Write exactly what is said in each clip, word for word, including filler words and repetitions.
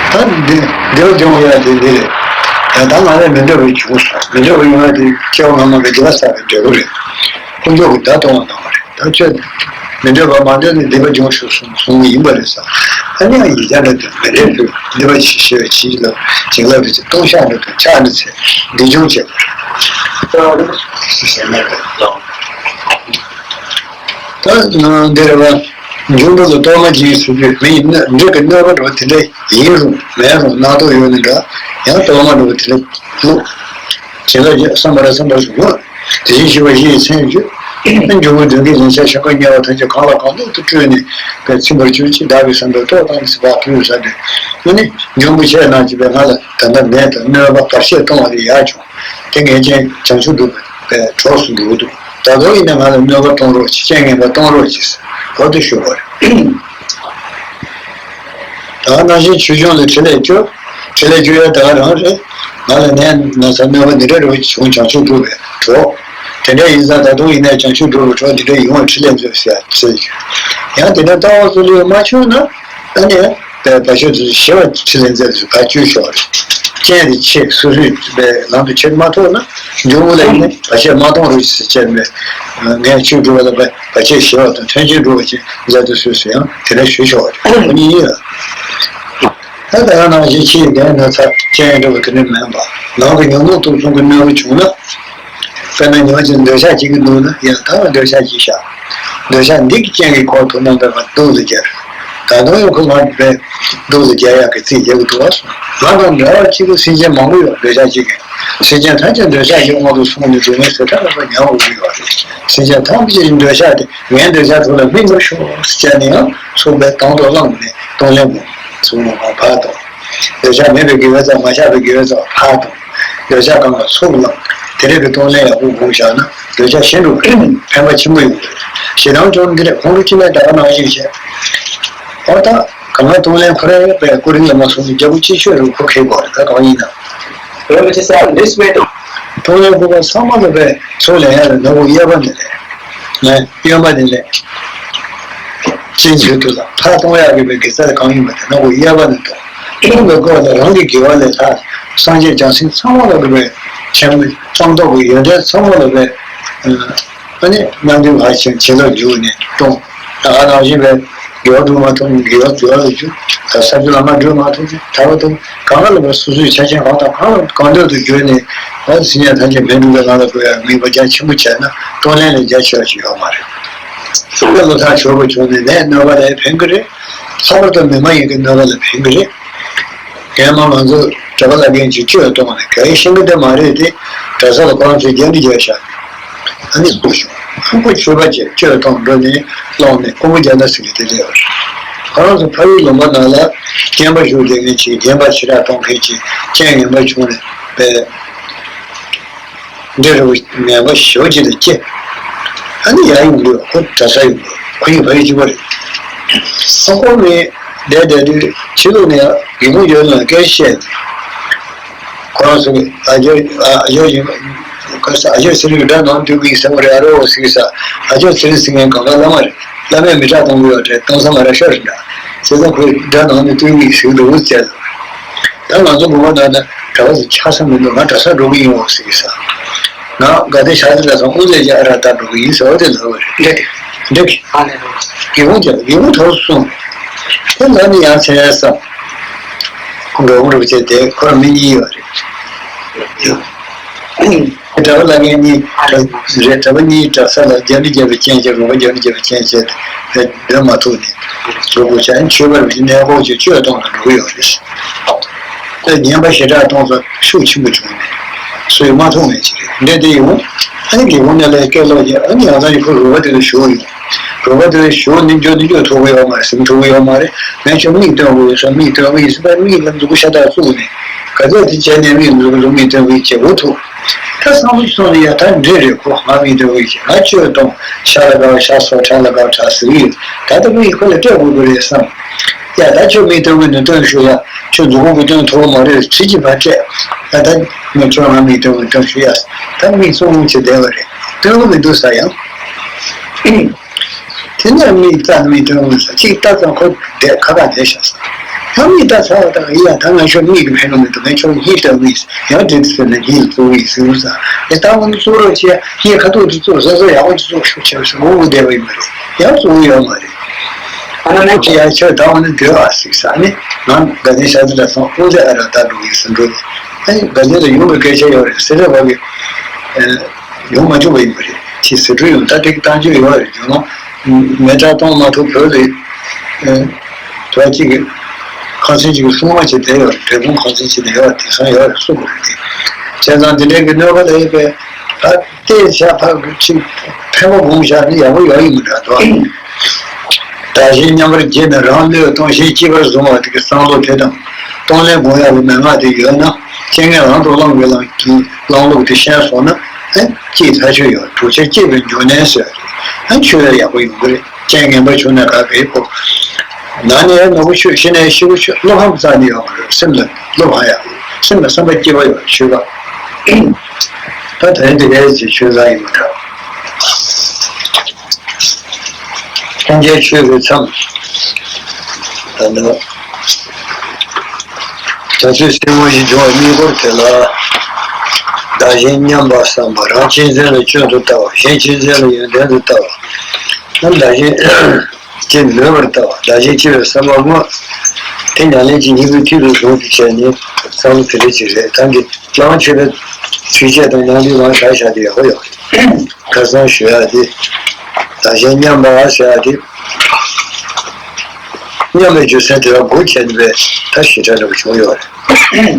ད་འདི་འདི་ལ་སྦྱོང་ཡ་དེ་འདི་རེད། ཡང་ད་ང་ལ་མི་འདོད་པའི་བྱུང་སོང་། མི་འདོད་པའི་ཡོང་ཡ་དེ་སྐྱེ་བ་སྔ་མ་གི་སྡིག་པ་བསགས་པའི་འབྲས་བུ་རེད། དཀོན་མཆོག་གིས་བརྡ་གཏོང་བ་གནང་བ་རེད། ད་ཁྱོད་མི་འདོད་པ་མ་འདོད་ནས་སྡིག་པ་སྦྱོང་ཤོག་གསུངས་གསུངས་གི་ཡིན་པ་རེད་ཟེར། ཨ་ནི་ཡང་ཡིག་ཆ་འདྲ་དེ་མི་འདོད་པའི་སྡིག་པ་ཆེ་ཤོས་ཆེ་ལ་བྱིན་རླབས་རེད་ཅེས་ལྟུང་བཤགས་འདྲ་དང་ཕྱག་འདྲ་ཚེ་སྡིག་སྦྱོང་བྱེད་པ་རེད། ད་འདི་རེད་བ། འབྱུང་པོ་ལ་གཏོར་མ་སྦྱིན་ཟེར་དུས་མི་ཡི་གནོད་འདྲེ་གི་གནོད་པ་འདྲ་བ་དེ་འདྲ་ཡིན་རུང་མེད་རུང་སྣ་ཚོགས་ཡོད་ནི་འདྲ། ཡང་གཏོར་མ་འདྲ་བ་དེ་འདྲ་བླུགས། བྱིན་རླབས་ཀྱི་བསམ་པ་ར་བསམ་པ་ར་སུ་ཡོད། དེ་བཞིན་གཤེགས་པ་བཞི་ཡི་མཚན་བརྗོད། འབྱུང་པོ་མདུན་བསྐྱེད་ལན་ཆགས་ཤ་འཁོན་དམྱལ་བ་ཐམས་ཅད་གང་ལ་གང་འདུལ་དུ་སྤྲུལ་ནས་པའི་ཚིམ་པར་གྱུར་ཅིག་བདག་གིས་བསམ་པའི་རྟོགས་དང་ནི་སྲིད་པ་ཕུལ་ཟ་དུས་ཨ་ནི་འབྱུང་པོ་ཆེ་རྣམས་ཀྱིས་པའི་ང་ལ་ད་ལྟ་ནད་དང་གནོད་པ་བར་ཆད་གཏོང་བ་དེ་ཡག་བྱུང་། དེ་ངས་ཀྱང་བྱང་ཆུབ་སྒྲུབ་པའི་གྲོགས་སུ་འགྲོ་གི་འདུག་ད་དུང་ཡིན་ན་ང་ལ་གནོད་པ་གཏོང་རོགས་གྱིས། རྐྱེན་ངན་པ་གཏོང་རོགས་གྱིས་ཟེར་བར་དུ་ཞུ་བ་རེད། ད་ནང་བཞིན་ཆོས་སྐྱོང་ལ་ཕྲིན་ལས་བཅོལ། ཕྲིན་ལས་བཅོལ་ཡ་ད་ག་རང་རེད། ང་ལ་ནད་ན་ཚ་གནོད་པ་འདི་འདྲ་རེ་བ་བྱུང་། བྱང་ཆུབ་སྒྲུབ་པའི་གྲོགས། དེ་འདྲ་ཡིན་ཙང་ད་དུང་ཡིན་ན་བྱང་ཆུབ་སྒྲུབ་པའི་གྲོགས་འདི་འདྲ་ཡོང་བའི་ཕྲིན་ལས་མཛོད་ཟེར་ཡ་ཟེར་གྱི། ཡང་དེ་འདྲ་ལྟ་བ་ཚོ་ལུས་མ་བྱུང་ན་ཨ་ནི། པའི་བ་ཤོད་དུ་ཞི་བ་ཕྲིན་ལས་མཛད་དུ་བ་བཅུ་ཤོག་རེད། རྐྱེན་དེ་ཆེ་སོ་སོའི་པའི་ལམ་དུ་ཁྱེར་མ་ཐུབ་ན་འབྱུང་པོ་ལ་ཡིན་ན་བར་ཆད་མ་གཏོང་རོགས་ཞེས་བྱས་ནས་ངས་ཆོས་སྒྲུབ་པ་ལ་བར་ཆད་ཞི་བ་དང་མཐུན་རྐྱེན་སྒྲུབ་པ་ཅིག་མཛད་དུ་གསོལ་ཟེར་ཡང་དེ་འདྲ་ཞུ་ཤོག་རེད། ཁོ་གཉིས་ཡིན་ལ། ད་ལྟ་ནང་བཞིན་ཕྱིའི་ནད་ན་ཚ་རྐྱེན་འདྲ་བ་དེ་འདྲ་མིན་པ་ནང་གི་ཉོན་མོངས་དུག་གསུམ་གྱི་གནོད་པ་བྱུང་ན། དཔེར་ན་ཉོན་ཅིག་འདོད་ཆགས་སྐྱེ་གི་འདུག་ན་ཡང་ད་ལ་འདོད་ཆགས་སྐྱེ་ཤག་འདོད་ཆགས་འདི་གི་རྐྱེན་གྱིས་ཁོ་ཐུགས་སྣང་ལྟར་བ་སྡུག་ལ་སྦྱར། ད་དུང་ཡང་ཁོ་ང་བས་སྡུག་ལ་སྦྱར་ཡག་གི་རྩིས་རྒྱག་གི་འདུག་བ། ང་དང་འདྲ་བ་གཅིག་གི་སེམས་ཅན་མང་པོ་ཡོད། འདོད་ཆགས་གཅིག་གི་སེམས་ཅན་ཐམས་ཅད་འདོད་ཆགས་ཀྱི་དབང་དུ་སོང་ནས་སྡུག་བསྔལ་ཟད་མཐའ་མེད་པ་མྱོང་དགོས་ཀྱི་ཡོད་རེད། སེམས་ཅན་ཐམས་ཅད་ཀྱི་འདོད་ཆགས་དེ་ངའི་འདོད་ཆགས་ཐོག་ལ་སྨིན་པར་ཤོག་ཟེར་ནས་ཡང་ཚོགས་པའི་དང་དུ་བླངས་ནས་གཏོང་ལེན་པོ་ཚུགས་ནས་ཕར་གཏོང་། འདོད་ཆགས་མེད་པའི་དགེ་བའི་རྩ། མ་ཆགས་པའི་དགེ་བའི་རྩ་ཕར་གཏོང་། འདོད་ཆགས་གང་ལ་ཚུར་བླངས། དེ་རིགས་ཀྱི་གཏོང་ལེན་ཡག་པོ་སྒོམ་བཞག་ན་འདོད་ཆགས་ཞི་འགྲོ་གི་ཕན་པ་ཆེན་པོ་ཡོང་གི་རེད། ཞེ་སྡང་སྐྱོན་འདི་རེད། ཁོང་ཁྲོ་ཅི་ནས་ད་ག་ནང་བཞིན་བྱས། ཨོ་ད་གང་ལ་གཏོང་ལེན་ཁོ་རང་ཡོད་པའི་སྐུ་རིམ་ལ་མ་སོང་ནས་རྒྱལ་པོ་ཅི་ཆོས་རུ་ཁོ་ཁེལ་དགོས་རེད། ད་གང་ཡིན་ན། Well, it is all this way to གཏོང་ལེན་ཁོ་པ་ཚང་མ་ལ་བས་ཚུར་ལེན་ཡ་ལ་ནོར་བུ་གཡས་པ་ནས་ལེན། ལེན། གཡོན་པ་ནས་ལེན། ཅན་བྱེད་དུ་ལ་ཕར་གཏོང་ཡག་གི་བའི་དགེ་རྩ་གང་ཡིན་པ་དེ་ནོར་བུ་གཡས་པ་ནས་གཏོང་། གཏོང་བའི་སྐོར་ལ་རང་གི་དགེ་བ་ལས་ལྷག་སངས་རྒྱས་བྱང་སེམས་ཚང་མ་ལ་གི་བའི་ཆེན་མོ་སྤངས་རྟོགས་ཀྱི་ཡོན་ཏན་ཚང་མ་ལ་བའི་ཨ་ནི་རྣམ་འདྲེན་བར་ཞིང་བྱིན་རླབས་འཇུག་ནས་གཏོང་། ད་ག་ནང་བཞིན་བའི་དགེ་བ་སྒྲུབ་མ་ཐུབ་ནས་དགེ་བ་སྒྲུབ་ལ་འཇུག་ད་ས་བཅུ་ལ་མ་སྒྲུབ་མ་ཐུབ་ཅིང་ཐར་པ་ཐོབ། གང་ལ་བ་སོ་སོའི་ཆ་རྐྱེན་གང་དང་གང་ལ་གང་འདོད་དུ་གྱུར་ནས་བ་སེམས་ཅན་ཐམས་ཅད་མི་སྡུག་པའི་ལམ་ལ་བཀོད་ཡ་ངེས་པ་རྒྱ་ཆེན་པོ་བྱས་ན་གཏོང་ལེན་ལས་རྒྱ་ཆེ་བ་ཞིག་ཡོད་མ་རེད། སེམས་ལ་བློ་ཐག་ཆོད་པོ་བྱུང་ནས་ནད་གནོད་པ་ལས་ཕན་གི་རེད། ལྷག་པར་དུ་མི་མ་ཡིན་གྱི་གནོད་པ་ལས་ཕན་གི་རེད། རྒན་མ་ང་ཚོ་གྲྭ་པ་ལ་རྒན་གྱིས་གཅོད་གཏོང་ནས་གལ་ཤེས་གི་དེ་མ་རེད་དེ་གྲྭ་ས་ལ་ཁོ་རང་ཚོས་རྒྱ་འདི་རྒྱག་ཤག་ཨ་ནི་སུ་ཞུ་ཕུང་པོ་ཆོས་པ་ཅེས་གཅོད་གཏོང་འགྲོ་ནས་སློང་ནས་ཕུང་པོ་རྒྱ་ནག་ཟེར་གི་དེ་ལས་བར། ཁོ་རང་ཚོ་ཕ་ཡུལ་ལུང་པ་ནང་ལ་སྐྱེན་པ་ཞུགས་བསྡད་མཁན་ཅིག་སྐྱེན་པ་ཞེ་དྲག་གཏོང་མཁན་ཅིག་རྐྱེན་ངན་པ་བྱུང་ནས་པས་འདྲེ་རུ་ངན་པ་ཞོ་ཅིག་ལ་སྐྱེ། ཨ་ནི་ཡར་ཡོང་དུས་ཁོ་གྲྭ་ས་ཡོང་དུས་ཁོ་ཡི་ཕ་ཡུལ་གཅིག་པ་རེད། ཨ་ཁོ་ནི་བསྡད་བསྡད་དུས་ཕྱི་ལོགས་ནས་སྒེའུ་ཁུང་རྒྱབ་ནས་སྐད་བཤད། ཁོ་རང་ཚོ་ཨ་ཅག་ཨ་ཨ་ཅག་ཡིན་ཁ་ས་ཨ་ཅག་ཚེ་རིང་དགྲ་ནང་འདུག་གི་ཟེར་བ་རེད། ཨ་རོ་ཟེར་གི་ས་ཨ་ཅག་ཚེ་རིང་ཟེར་མཁན་གང་ག་བླ་མ་རེད། བླ་མས་མི་དྲག་གཏོང་གི་ཡོད་རེད། གཏོང་ས་མ་རག་ཤོར་རེད་འདྲ། བྱས་ཙང་ཁོས་དགྲ་ནང་ནས་སྟོན་གི་ཟེར་གི་འདུག་ཟེར། ད་ང་ཚོ་དགོན་པ་ནང་ན་གྲྭ་པ་ཚོ་ཆགས་ས་མི་འདུག་ང་གྲྭ་སར་འགྲོ་གི་ཡིན་འོ་ཟེར་གི་ས། ང་དགའ་ལྡན་ཤར་རྩེ་ལ་སོང་དབུ་མཛད་ཀྱི་ཨ་རག་ལྟར་འགྲོ་གི་ཡིན་ཟེར་བ་དེ་ལབ་པ་རེད། འདྲེ་འདྲེ་གི་ཨ་ནེ་རོ། སྒེའུ་ཁུང་རྒྱབ་སྒེའུ་ཁུང་ཐོག་སོང་། དེ་ལ་ནི་ཡང་མཚན་བསམ། ཁོང་འགྲོ་གི་རེད་བྱས་ཏེ་ཁོ་རང་མི་གཉིས་ཡོད་རེད། གྲྭ་པ་ལ་ངས་གཉིས་རེད། གྲྭ་པ་གཉིས་གྲྭ་ས་ལ་རྒྱབ་ནས་རྒྱབ་པའི་རྐྱེན་བྱས། རོགས་པ་རྒྱབ་ནས་རྒྱབ་པའི་རྐྱེན་བྱས་ཏེ་སྡོད་མ་ཐུབ་ནས་འགྲོ་དགོས་བྱས། ཆོས་པར་བྱས་ནས་ཁོག་ཅིག་གཅོད་གཏོང་ལ་འགྲོ་གི་ཡོད་རེད། དེ་ཉན་པ་ཞེ་དྲག་གཏོང་ས་ཤུགས་ཆེན་པོ་བྱུང་ནས་སུས་མ་མཐོང་བའི་ཅི་རེད། འདྲེ་དེ་ཡོང་ཨ་ནི་སྒེའུ་ཁུང་ནང་ལ་སྐད་ལོག་བྱས། ཨ་ནི་ཡང་ད་ནི་ཁོ་རོགས་པ་དེ་ལ་ཞུ་ཡོང་། རོགས་པ་དེ་ལ་ཞུ་ནི་འཇོག་ནི་འཇོག་ཐུབ་ཀྱི་ཡོད་མ་རེད། ཟིན་ཐུབ་ཀྱི་ཡོད་མ་རེད། ངས་ཁྱོད་མིག་སྟོན་དགོས་ཡོད་ས་མིག་སྟོན་གྱི་ཡིན་ཟེར་བས་མིག་ལ་མཛུ་གུ་ཤ་སྟག་བཙུགས་ནས་ག་ཚོད་དེ་བྱས་ནས་མིག་མཛུ་གུ་མིག་སྟོན་གྱི་བྱེད་འོ་ཐུབ། ད་བསམ་བློ་སོང་ནས་ཡ་ད་འདྲེ་རེད། ཁོ་ང་མིག་སྟོན་གྱི་བྱེད། ང་གཅོད་གཏོང་ཤ་ལ་དགའ་བ་ཤ་སོ་ཁྲག་ལ་དགའ་བ་ཁྲག་ཟེར་གྱི་ཡོད། ད་ལྟ་མིག་ཁོ་ལ་སྤྲད་དགོས་ཀྱི་རེད་བསམ། ཡ་ད་ཁྱོད་མིག་སྟོན་གྱི་ནི་སྟོན་ཤོག་ཡ། ཁྱོད་མཛུ་གུ་གི་སྟོན་ཐུབ་མ་རེད། ཁྲིད་ཀྱི་ཕར་སྤྲད། ད་ད་ངས་ཁྱོད་ང་མིག་སྟོན་གྱི་སྟོན་ཤོག་ཡ། ད་མིག་བཙུམ་བཙུམ་བྱས་བསྡད་པ་རེད། སྟོན་གྱི་མི་འདུག་ས་ཡང་། དེ་ནས་མིག་རྩ་མིག་སྟོན་ས་གཅིག་ལྟ་ཙང་ཁོ་བསྡད་ཁ་ཁ་བསྡད་ཤག་ས། ལྷ་མིག་ལྟ་ཚར་བ་དང་ཡིན་ཡང་ད་ང་ཆོ་མིག་གིས་ཕན་ནོ་མི་འདུག་ངས་ཁྱོད་ལ་གཉིད་སྟོན་གི་ཡིན། ཡང་འདྲི་ཟེར་ན་གཉིད་ལ་བཙུགས་གི་ཡིན་ཟེར་རུ་ས། ཡ་ད་འོ་ན་བཙུགས་རོགས་བྱས། ངས་ཁ་ཐུག་དེ་བཙུགས་བཟོ་བཟོ་ཡག་པོ་ཅིག་བཙུགས་ཤོག་བྱས་ཟེར་འོ་འོ་བསྡད་པ་ཡིན་པ་རེད། ཡང་བཙུགས་ཡོད་མ་རེད། ཨ་ན་ནས་ཅི་ཡང་ཁྱོད་ད་འོ་ན་སྡོད་ཨ་ཟིག་ཟེར་ནས། ང་དགའ་ལྡན་ཤར་རྩེ་ལ་སོང་། དབུ་མཛད་ཨ་ར་ད་འགྲོ་གི་ཟེར་འགྲོ་གི། ཨ་ནི་དགའ་ལྡན་ལ་ཡོང་བའི་སྐད་ཆ་ཡོད་རེད་ཟེར་རེད་བ་གི། ཡོང་མ་བཅུག་པ་ཡིན་པ་རེད། ཅི་ཟེར་འགྲོ་ཡོང་ད་དེ་གི་བཏང་རྒྱུ་ཡོད་རེད། ཡོང་ན་མེ་སྲེག་གཏོང་མ་ཐུབ་བོད་ལ། དོ་གཅིག་གི་ཁང་ཚན་གཅིག་གི་སྲུང་མ་བྱེད་བསྡད་ཡོད་རེད། བགྲེས་སྤུན་ཁང་ཚན་གཅིག་བསྡད་ཡོད་རེད། དེང་སང་ཡོད་རེད་གསུངས་པ་རེད་དེ། བྱས་ཙང་འདི་འདྲའི་གི་གནོད་པ་ལ་ཡོད་པའི་ད་བལྟས་བཞག་ཕར་གཅིག་ཕན་པ་སྒོམ་བཞག་ནི་ཡག་པོ་ཡོད་ཡིན་མི་འདྲ་འདུག་བདག་གཞན་མཉམ་པར་བརྗེས་ནས་རང་བློས་གཏོང་། གཞན་གཅེས་པར་བཟུང་བ་དེ་གི་བསམ་བློ་དེ་དང་གཏོང་ལེན་སྒོམ་ཡག་གི་མན་ངག་དེ་ཡོད་ན། རྐྱེན་ངན་རང་དུ་བླང་བའི་ལམ་གྱི་བླང་ལུགས་དེ་ཤེས་སོང་ན། ཨེ་སྐྱེས་ཐག་ཆོད་ཡོད། གྲོགས་ཆ་སྐྱེས་པའི་འབྱུང་གནས་ཟེར། ཨེ་ཆོས་ལ་ཡག་པོ་ཡོང་གི་རེད། རྐྱེན་ངན་པ་བྱུང་ན་ག་གེ་ཕོག་ན་ནས་ནོར་བུ་ཆོད། ཤི་ནས་ཤི་བོ་ཆོད། བློ་ཕམ་རྩ་ནས་ཡོང་གི་རེད། སེམས་ལ་བློ་ཕམ་ཡག་སེམས་ལ་བསམ་པ་སྐྱིད་པ་ཡོད་ཆོས་པ། ད་དོན་དེ་གའི་ཅིག་ཆོས་ལ་ཡིན་པ་འདྲ། སངས་རྒྱས་ཆོས་ཀྱི་མཚམས། ད་ནི་བྱང་ཆུབ་སེམས་དབང་བཞི་འབྱུང་བ་གཉིས་སྐོར་དེ་ལ། བདག་གཞན་མཉམ་པར་བསམ་པ། རང་གཅན་གཟན་ལ་སྐྱོན་དུ་ལྟ་བ། གཞན་གཅན་གཟན་ལ་ཡོན་ཏན་དུ་ལྟ་བ། ནམ་བདག་གཞན་གཅེས་མོས་པར་ལྟ་བ། བདག་གཞན་གཅེས་པའི་བསམ་པ་སྔོན། དེ་ཉམས་ལེན་གྱི་སྙིང་པོའི་མཐིལ་དུ་བཟུང་དུ་བྱས་ནས་བསམ་བློ་དེ་འདྲ་ཅིག་རེད། ད་འདི་བླ་མ་མཆོད་པའི་མཆོད་བྱ་དང་མཉམ་དུ་ལམ་བཞག་བཞག་དེ་ཡག་པོ་ཡོད་རེད། ཁ་སང་ཞུ་ཡག་དེ། བདག་གཞན་མཉམ་པ་ཟེར་ཡག་དེ། མཉམ་པའི་རྒྱུ་མཚན་དེ་ལ་སྒོ་ཕྱེ་ནས་པའི་ད་ཞེ་དྲག་འདྲ་པོ་བྱུང་ཡོད་རེད།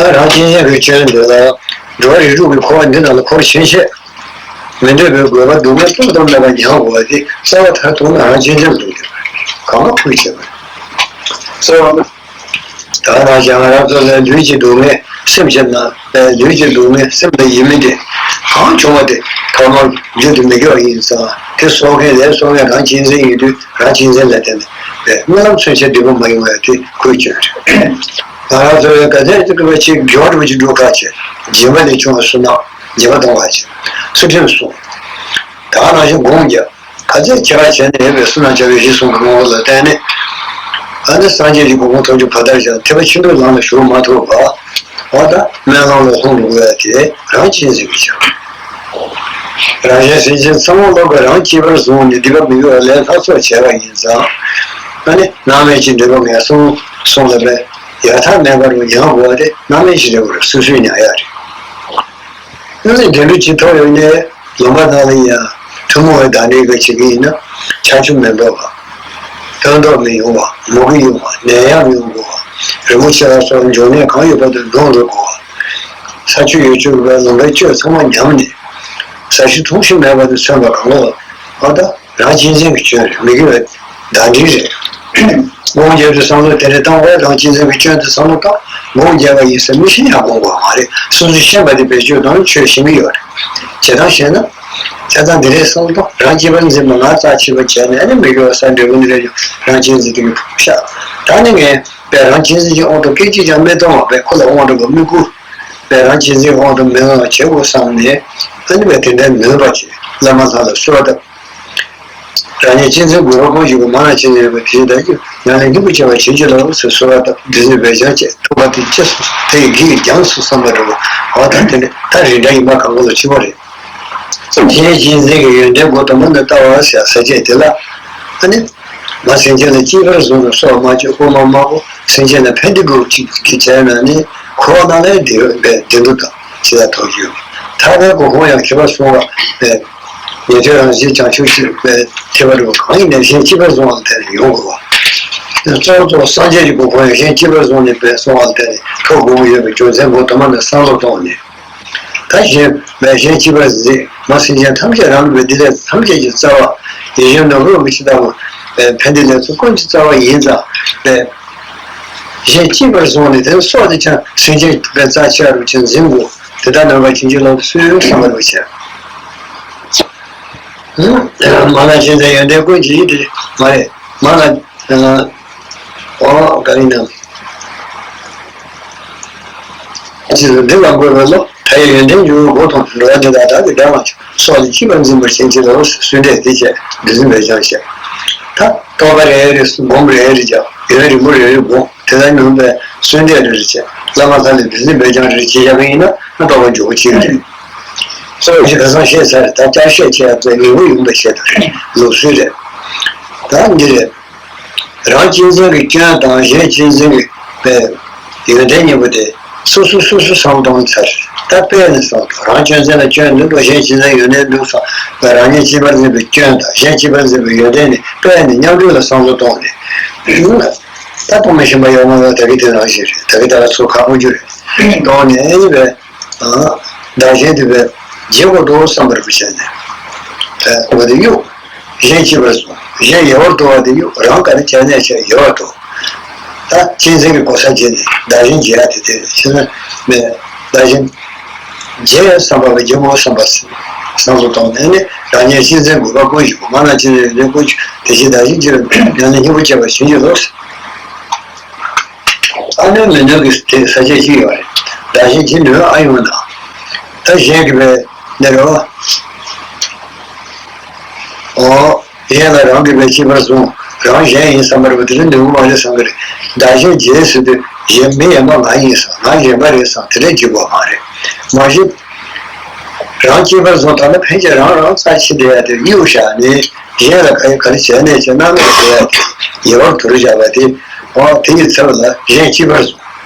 ད་རང་གཅན་གཟན་གྱི་སྐྱོན་འདི་ལ་འགྲོ་བ་རིགས་དྲུག་གི་འཁོར་བ་འདི་ནང་ལ་འཁོར་ཕྱིན་ཆད། མི་འདོད་པའི་དགོས་པ་སྡུག་བསྔལ་སྤངས་ཐབས་མེད་པ་མྱང་དགོས་པ་དེ་རྩ་བ་མཐར་ཐུག་ན་རང་གཅེས་འཛིན་སྡུག་གི་གང་ལ་ཁུལ་བྱེད་པ་རེད། གཙོ་བོ་ད་ང་ཞག་ང་རང་ཚོ་ལ་ལུས་ཀྱི་སྡུག་བསྔལ་སེམས་ཀྱི་ན་ལུས་ཀྱི་སྡུག་བསྔལ་སེམས་ལ་ཡིད་མི་བདེ་གང་བྱུང་བ་དེ་ཐོག་མར་རྒྱུ་དེ་མི་དགེ་བ་ཡིན་ཙང་དེ་གསོག་མཁན་ལས་གསོག་མཁན་རང་གཅེས་འཛིན་ཡིན་དུས་རང་གཅེས་འཛིན་ལ་བརྟེན་ནས་སྨོན་ལམ་མཚོན་ཆ་བདེ་པོ་མ་ཡོང་བ་དེ་ཁུལ་བྱེད་པ་རེད། ང་རང་ཚོ་ལ་ག་ཚད་ཅིག་གི་བ་ཅིག་མགྱོགས་འགྲོ་ཅིག་འགྲོ་ཁ་ཆེ་སྦྱིན་པ་ལས་བྱུང་བ་སུ་ན་སྦྱིན་པ་གཏོང་བ་ཆེ་ཚུལ་ཁྲིམས་སྲུང་། ད་ག་ནང་བཞིན་སྒོམ་རྒྱག་ག་ཚད་ཁྱད་པར་བྱས་ནས་ཡོད་པའི་བསོད་ནམས་བྱ་བའི་གཞི་བཟུང་གི་ངོ་བོ་ལ་བརྟེན་ནས། ཨ་ནི་སངས་རྒྱས་ཀྱི་གོ་འཕང་ཐོབ་རྒྱུ་ཕ་མཐར་བཞག་ཐེག་པ་ཆེན་པོའི་ལམ་ལ་ཞུགས་མ་ཐུབ་པ། འོ་ད་སྨོན་ལམ་ལ་ལྷུང་འགྲོ་དགོས་ཡ་དེ་རང་གཅེས་འཛིན་གྱི་ཆེད། རང་གཞན་སེམས་ཅན་ཚང་མ་སློབ་པ་རང་གཅེས་པར་བཟུང་ནས་སྡིག་པ་མི་དགེ་བ་ལས་ལྷག་ཚོགས་བྱས་པ་ཡིན་ཙང་། ཨ་ནི་སྣང་མེད་ཀྱི་འབྲས་བུ་ངན་སོང་གསུམ་ལ་བས་ཡང་དག་མེད་པར་མྱང་དགོས་པ་དེ་སྣང་མེད་ཀྱི་འབྲས་བུ་རེད། སོ་སོས་མྱང་ཡ་རེད། ཨ་ནི་དེ་འདྲ་ཅིག་ཐོབ་ཡོང་ནས། ལུང་པ་ནང་ལ་ཡང་ཐུན་མོང་བའི་བདག་འཛིན་གྱི་བྱེད་ཀྱི་ཡིན་ན། ཆག་ཆུ་མི་འབབ་པ། ཕན་ཐོགས་མི་ཡོང་བ། མུ་གེ་ཡོང་བ། ནད་ཡམས་ཡོང་དགོས་པ། རི་མོ་ཆེ་བ་སོགས་འབྱུང་གནས་གང་ཡོད་པ་དེ་ལོངས་འགྲོ་དགོས་པ། ས་ཆུ་ཡོད་ཆུ་གི་ལུང་པའི་བཅུད་ཚང་མ་ཉམས་ནས། ཟ་ཞིང་འཐུང་ཞིང་མེད་པ་དེ་མཚོན་པ་གང་གོ་བ། ཨ་ད། རང་གཅེས་འཛིན་གྱི་སྐྱོན་རེད། མི་དགེ་བའི་བདག་འཛིན་རེད། སྒོམ་རྒྱབ་དུས་བསམ་བློ་དེ་འདྲ་བཏང་བས་རང་གཅེས་འཛིན་གྱི་སྐྱོན་དེ་བསམ་བློ་བཏང་། སྒོམ་རྒྱབ་པ་ཡིན་ཟེར་མི་ཤེས་ཡང་སྒོམ་དགོས་མ་རེད། སོ་སོས་ཤེས་པ་དེ་བེད་སྤྱོད་གཏོང་ཆོས་ཤེས་ཀྱི་ཡོད་རེད། བྱེད་སྟངས་ཤེས་ན། བྱས་ཙང་འདི་འདྲའི་བསམ་བློ་བཏང་རང་གཅེས་པར་འཛིན་པ་ང་རྩ་ཆེ་བ་བྱས་ནས་ཨ་ནི་མི་དགེ་བ་ས་འབྲས་བུ་འདི་འདྲ་ཡོང་རང་གཅེས་འཛིན་དེ་གི་ཕུགས་ཤ། ད་ནི་ངས་པས་རང་གཅེས་འཛིན་གྱི་དབང་དུ་སྐད་ཅིག་ཀྱང་མི་གཏོང་བ་པས་ཁོ་ལ་དབང་སྒྲུབ་པ་མི་བསྐུལ། པས་རང་གཅེས་འཛིན་དབང་དུ་མི་འོང་བ་བྱེད་དགོས་བསམ་ནས་ཨ་ནི་པས་དེ་འདྲའི་མོས་པ་བྱེད་བླ་མ་ཚང་ལ་གསོལ་བ་བཏབ། རང་ཉིད་གཅེས་འཛིན་དགོས་པ་ཀུན་ཞིག་གི་མ་ལ་གཅེས་འཛིན་ཡོད་པ་དེའི་བདག་གིས་ཉམས་ལེན་སྙིང་པོ་བྱེད་པར་བྱིན་གྱིས་རློབས་ཟེར་གསོལ་བ་བཏབ། འདི་ནི་འབད་བྱང་བྱེད་ཐུབ་པ་དེ་ཅི་སོང་དེ་ཡི་གེས་ཀྱང་སོ་བསམ་པ་འགྲོ་བ་ད་དེ་ནི་ད་རིགས་འདྲ་ཡིན་པ་གང་གོ་ལ་ཕྱི་བ་རེད། གཞན་གཅེས་འཛིན་གྱི་ཡོན་ཏན་སྒོ་དང་པོ་ནི་ལྟ་བ་ཟེར་ས་བཅད་དེ་ལ། ཨ་ནི། མ་སེམས་ཅན་ལ་གཅེས་པར་བཟུང་ནས་སྲོག་མ་གཅོད། རྐུན་མ་མ་རྐུ། སེམས་ཅན་ལ་ཕན་བདེ་དགོས་ཅིག་གི་བྱས་ན་ནི་འཁོར་བ་ནང་ལ་བདེ་བའི་བདེ་སྡུག་དང་ཇི་ལྟར་ཐོབ་རྒྱུ། ཐར་པའི་གོ་འཕང་ཡང་ཁྱད་པར་གསུང་བ་ཉན་ཐོས་རང་བཞིན་བྱང་ཆུབ་ཀྱི་ཐེག་པ་རུ་གང་ཡིན་ནས་གཞན་གཅེས་པར་བཟུང་བ་ལ་བརྟེན་ནས་ཡོང་དགོས་པ། གཙོ་བོ་གཙོ་བོ་སངས་རྒྱས་ཀྱི་གོ་འཕང་ཡང་གཞན་གཅེས་པར་བཟུང་ནས་བསྔོ་བ་ལ་བརྟེན་ནས་ཐོབ་དགོས་ཀྱི་ཡོད་པའི་རྒྱུ་མཚན་པོ་དུ་མ་ནི་བསམ་བློ་གཏོང་ནས། ད་གཞན་མེད་གཞན་གཅེས་པར་འཛིན། མ་སེམས་ཅན་ཐམས་ཅད་རང་ལུས་པའི་བདེ་ལེགས་ཐམས་ཅད་ཀྱི་རྩ་བ། ཡིད་བཞིན་ནོར་བུ་རིན་པོ་ཆེ་ལྟ་བུ། ཕན་བདེ་ལེགས་ཚོགས་ཀུན་གྱི་རྩ་བ་ཡིན་ཙང་། གཞན་གཅེས་པར་བཟུང་ནས་དེ་སྲོག་དེ་ཀྱང་སེམས་ཅན་པའི་རྩ་ཆེ་བ་རུ་ཀྱང་འཛིན་དགོས། དེ་ལྟར་ནོར་བ་བྱིན་གྱིས་རློབ་སུས་བསམ་པར་བྱ། མ་ལ་ཕྱིན་ཚེ་ཡོན་ཏན་ཀུན་གྱི་ཡིད་དེ་མ་རེད། མ་ལ། ཨོ་ག་རེ་ཡིན་ནམ། ཅི་ཟེར་འདི་ལ་འགོད་པའི་བློ་མཐའ་ཡས་ཡོན་ཏན་འབྱུང་བའི་སྒོ་མཐོང་འགྲོ་བ་འདི་དག་བདག་གི་དགྲ་མ་བྱུང་སྲོག་ལ་གཅེས་པར་འཛིན་པར་བྱིན་གྱིས་རློབས་གསོལ་འདེབས་དེ་བཅས་འདི་ཟིན་པའི་ཕྱག་བྱ། ད་རྟོགས་པ་རེ་རེ་སྒོམ་རེ་རེ་བྱ། ཡུན་རིང་པོ་རེ་རེ་སྒོམ། དེ་དག་ཉམས་པའི་གསོལ་འདེབས་རེ་རེ་བྱས། བླ་མ་ལྷ་ལས་འདི་འཛིན་འབད་ཀྱང་རེ་རེ་བྱེད་བཞག་པ་ཡིན་ན་ན་རྟོགས་པ་འཇུག་པ་གཅིག་རེད། གཙོ་བོ་ཞིག་ཁ་སང་བཤད་ཚར་རེད། ད་བསྐྱར་བཤད་བྱས་ཡག་པའི་ངེས་པོ་ཡོང་པའི་ཆེད་དུ་རེད། ལུགས་སྲོལ་རེད། ད་འདི་རེད། རང་གཅེས་འཛིན་གྱི་སྐྱོན་དང་གཞན་གཅེས་འཛིན་གྱི་པའི་ཡོན་ཏན་གཉིས་པོ་དེ་སོ་སོ་སོ་སོ་བསམ་བློ་གཏོང་ཚར། ད་དཔེ་ནས་བསམ་བློ། རང་གཅེས་འཛིན་ལ་སྐྱོན་འདུག་གོ། གཞན་གཅེས་འཛིན་ཡོན་ཏན་འདུག་བསམ། རང་ཉིད་གཅེས་པར་འཛིན་པའི་སྐྱོན་དང་གཞན་གཅེས་པར་འཛིན་པའི་ཡོན་ཏན་ནི་དཔེ་ནས་མཉམ་འགྲོས་ལ་བསམ་བློ་གཏོང་ནས། ད་སྟོང་མ་ཤེས་པ་ཡོད་མ་རེད། ད་གི་དེ་རང་བཞིན་རེད། ད་གི་ད་ག་ཚོ་ཁག་པོ་རྒྱུ་རེད། གཏོང་ནས་ཨེ་ནི་བས། བདག་གཞན་དེ་བས་བརྗེ་བར་འགྲོ་བསམ་པར་བྱས་ནས། འོ་དེ་གཡུག་གཞན་གཅེས་པར་བཟུང་། གཞན་ཡལ་བར་དོར་བ་དེ་གཡུག་རང་ག་རེ་བྱས་ནས་བྱས་ཡལ་བར་དོར། ད་གཅེས་འཛིན་གྱི་གོ་ས་བརྗེ་ནས་བདག་གཞན་བརྗེ་ཡ་དེ་དེ་རེད། ཕྱི་ན་མེད། བདག་གཞན་བརྗེ་བསམ་པ་བས་བརྗེ་བར་འགྲོ་བསམ་པ་བསམ་བློ་གཏོང་ནས་ནི། རང་ཉིད་གཅེས་འཛིན་དགོས་པ་ཀུན་ཞིག་མ་ན་གཅེས་འཛིན་ཡོན་ཏན་ཀུན་ཞིག་དེ་བཞིན་བདག་གཞན་བརྗེ་བའི་ཉམས་ལེན་སྙིང་པོ་བྱས་པ་བྱིན་གྱིས་རློབས། ཨ་ནི་མི་ནུས་ཀྱི་དེ་ས་བཅད་ཅིག་ཡོད་རེད། བདག་གཞན་བརྗེ་ནུས་ཨ་ཡོང་ན། ད་གཞན་གྱིས་བས་འདི་རོ། ཨོ། གཞན་ལ་རང་གིས་བས་གཅེས་པར་བཟུང་། རང་གཞན་ཡིན་བསམ་པར་བས་དེ་ལ་ནུས་པ་མ་རེད་བསམ་གི་རེད། བདག་གཞན་བརྗེ་ཟེར་དུས་གཞན་མི་གཞན་པ་ང་ཡིན་བསམ། ང་གཞན་པ་རེད་བསམ་དེ་འདྲ་བརྗེ་དགོས་མ་རེད། མ་གཞི། རང་གཅེས་པར་བཟུང་ཐ་ན་ཕན་ཆད་རང་རང་རྩ་ཆེ་བསྡད་ཡ་དེ་གཡུག་བཞག་ནས། གཞན་ལ་ག་ཡི་ག་རེ་བྱས་ནས་བྱས་གནང་ནས་བྱས་ཡ་དེ་ཡལ་བར་དོར་བཞག་པ་དེ། འོ་དེ་ཡི་ཚབ་ལ་གཞན་གཅེས་པར་བཟུང་།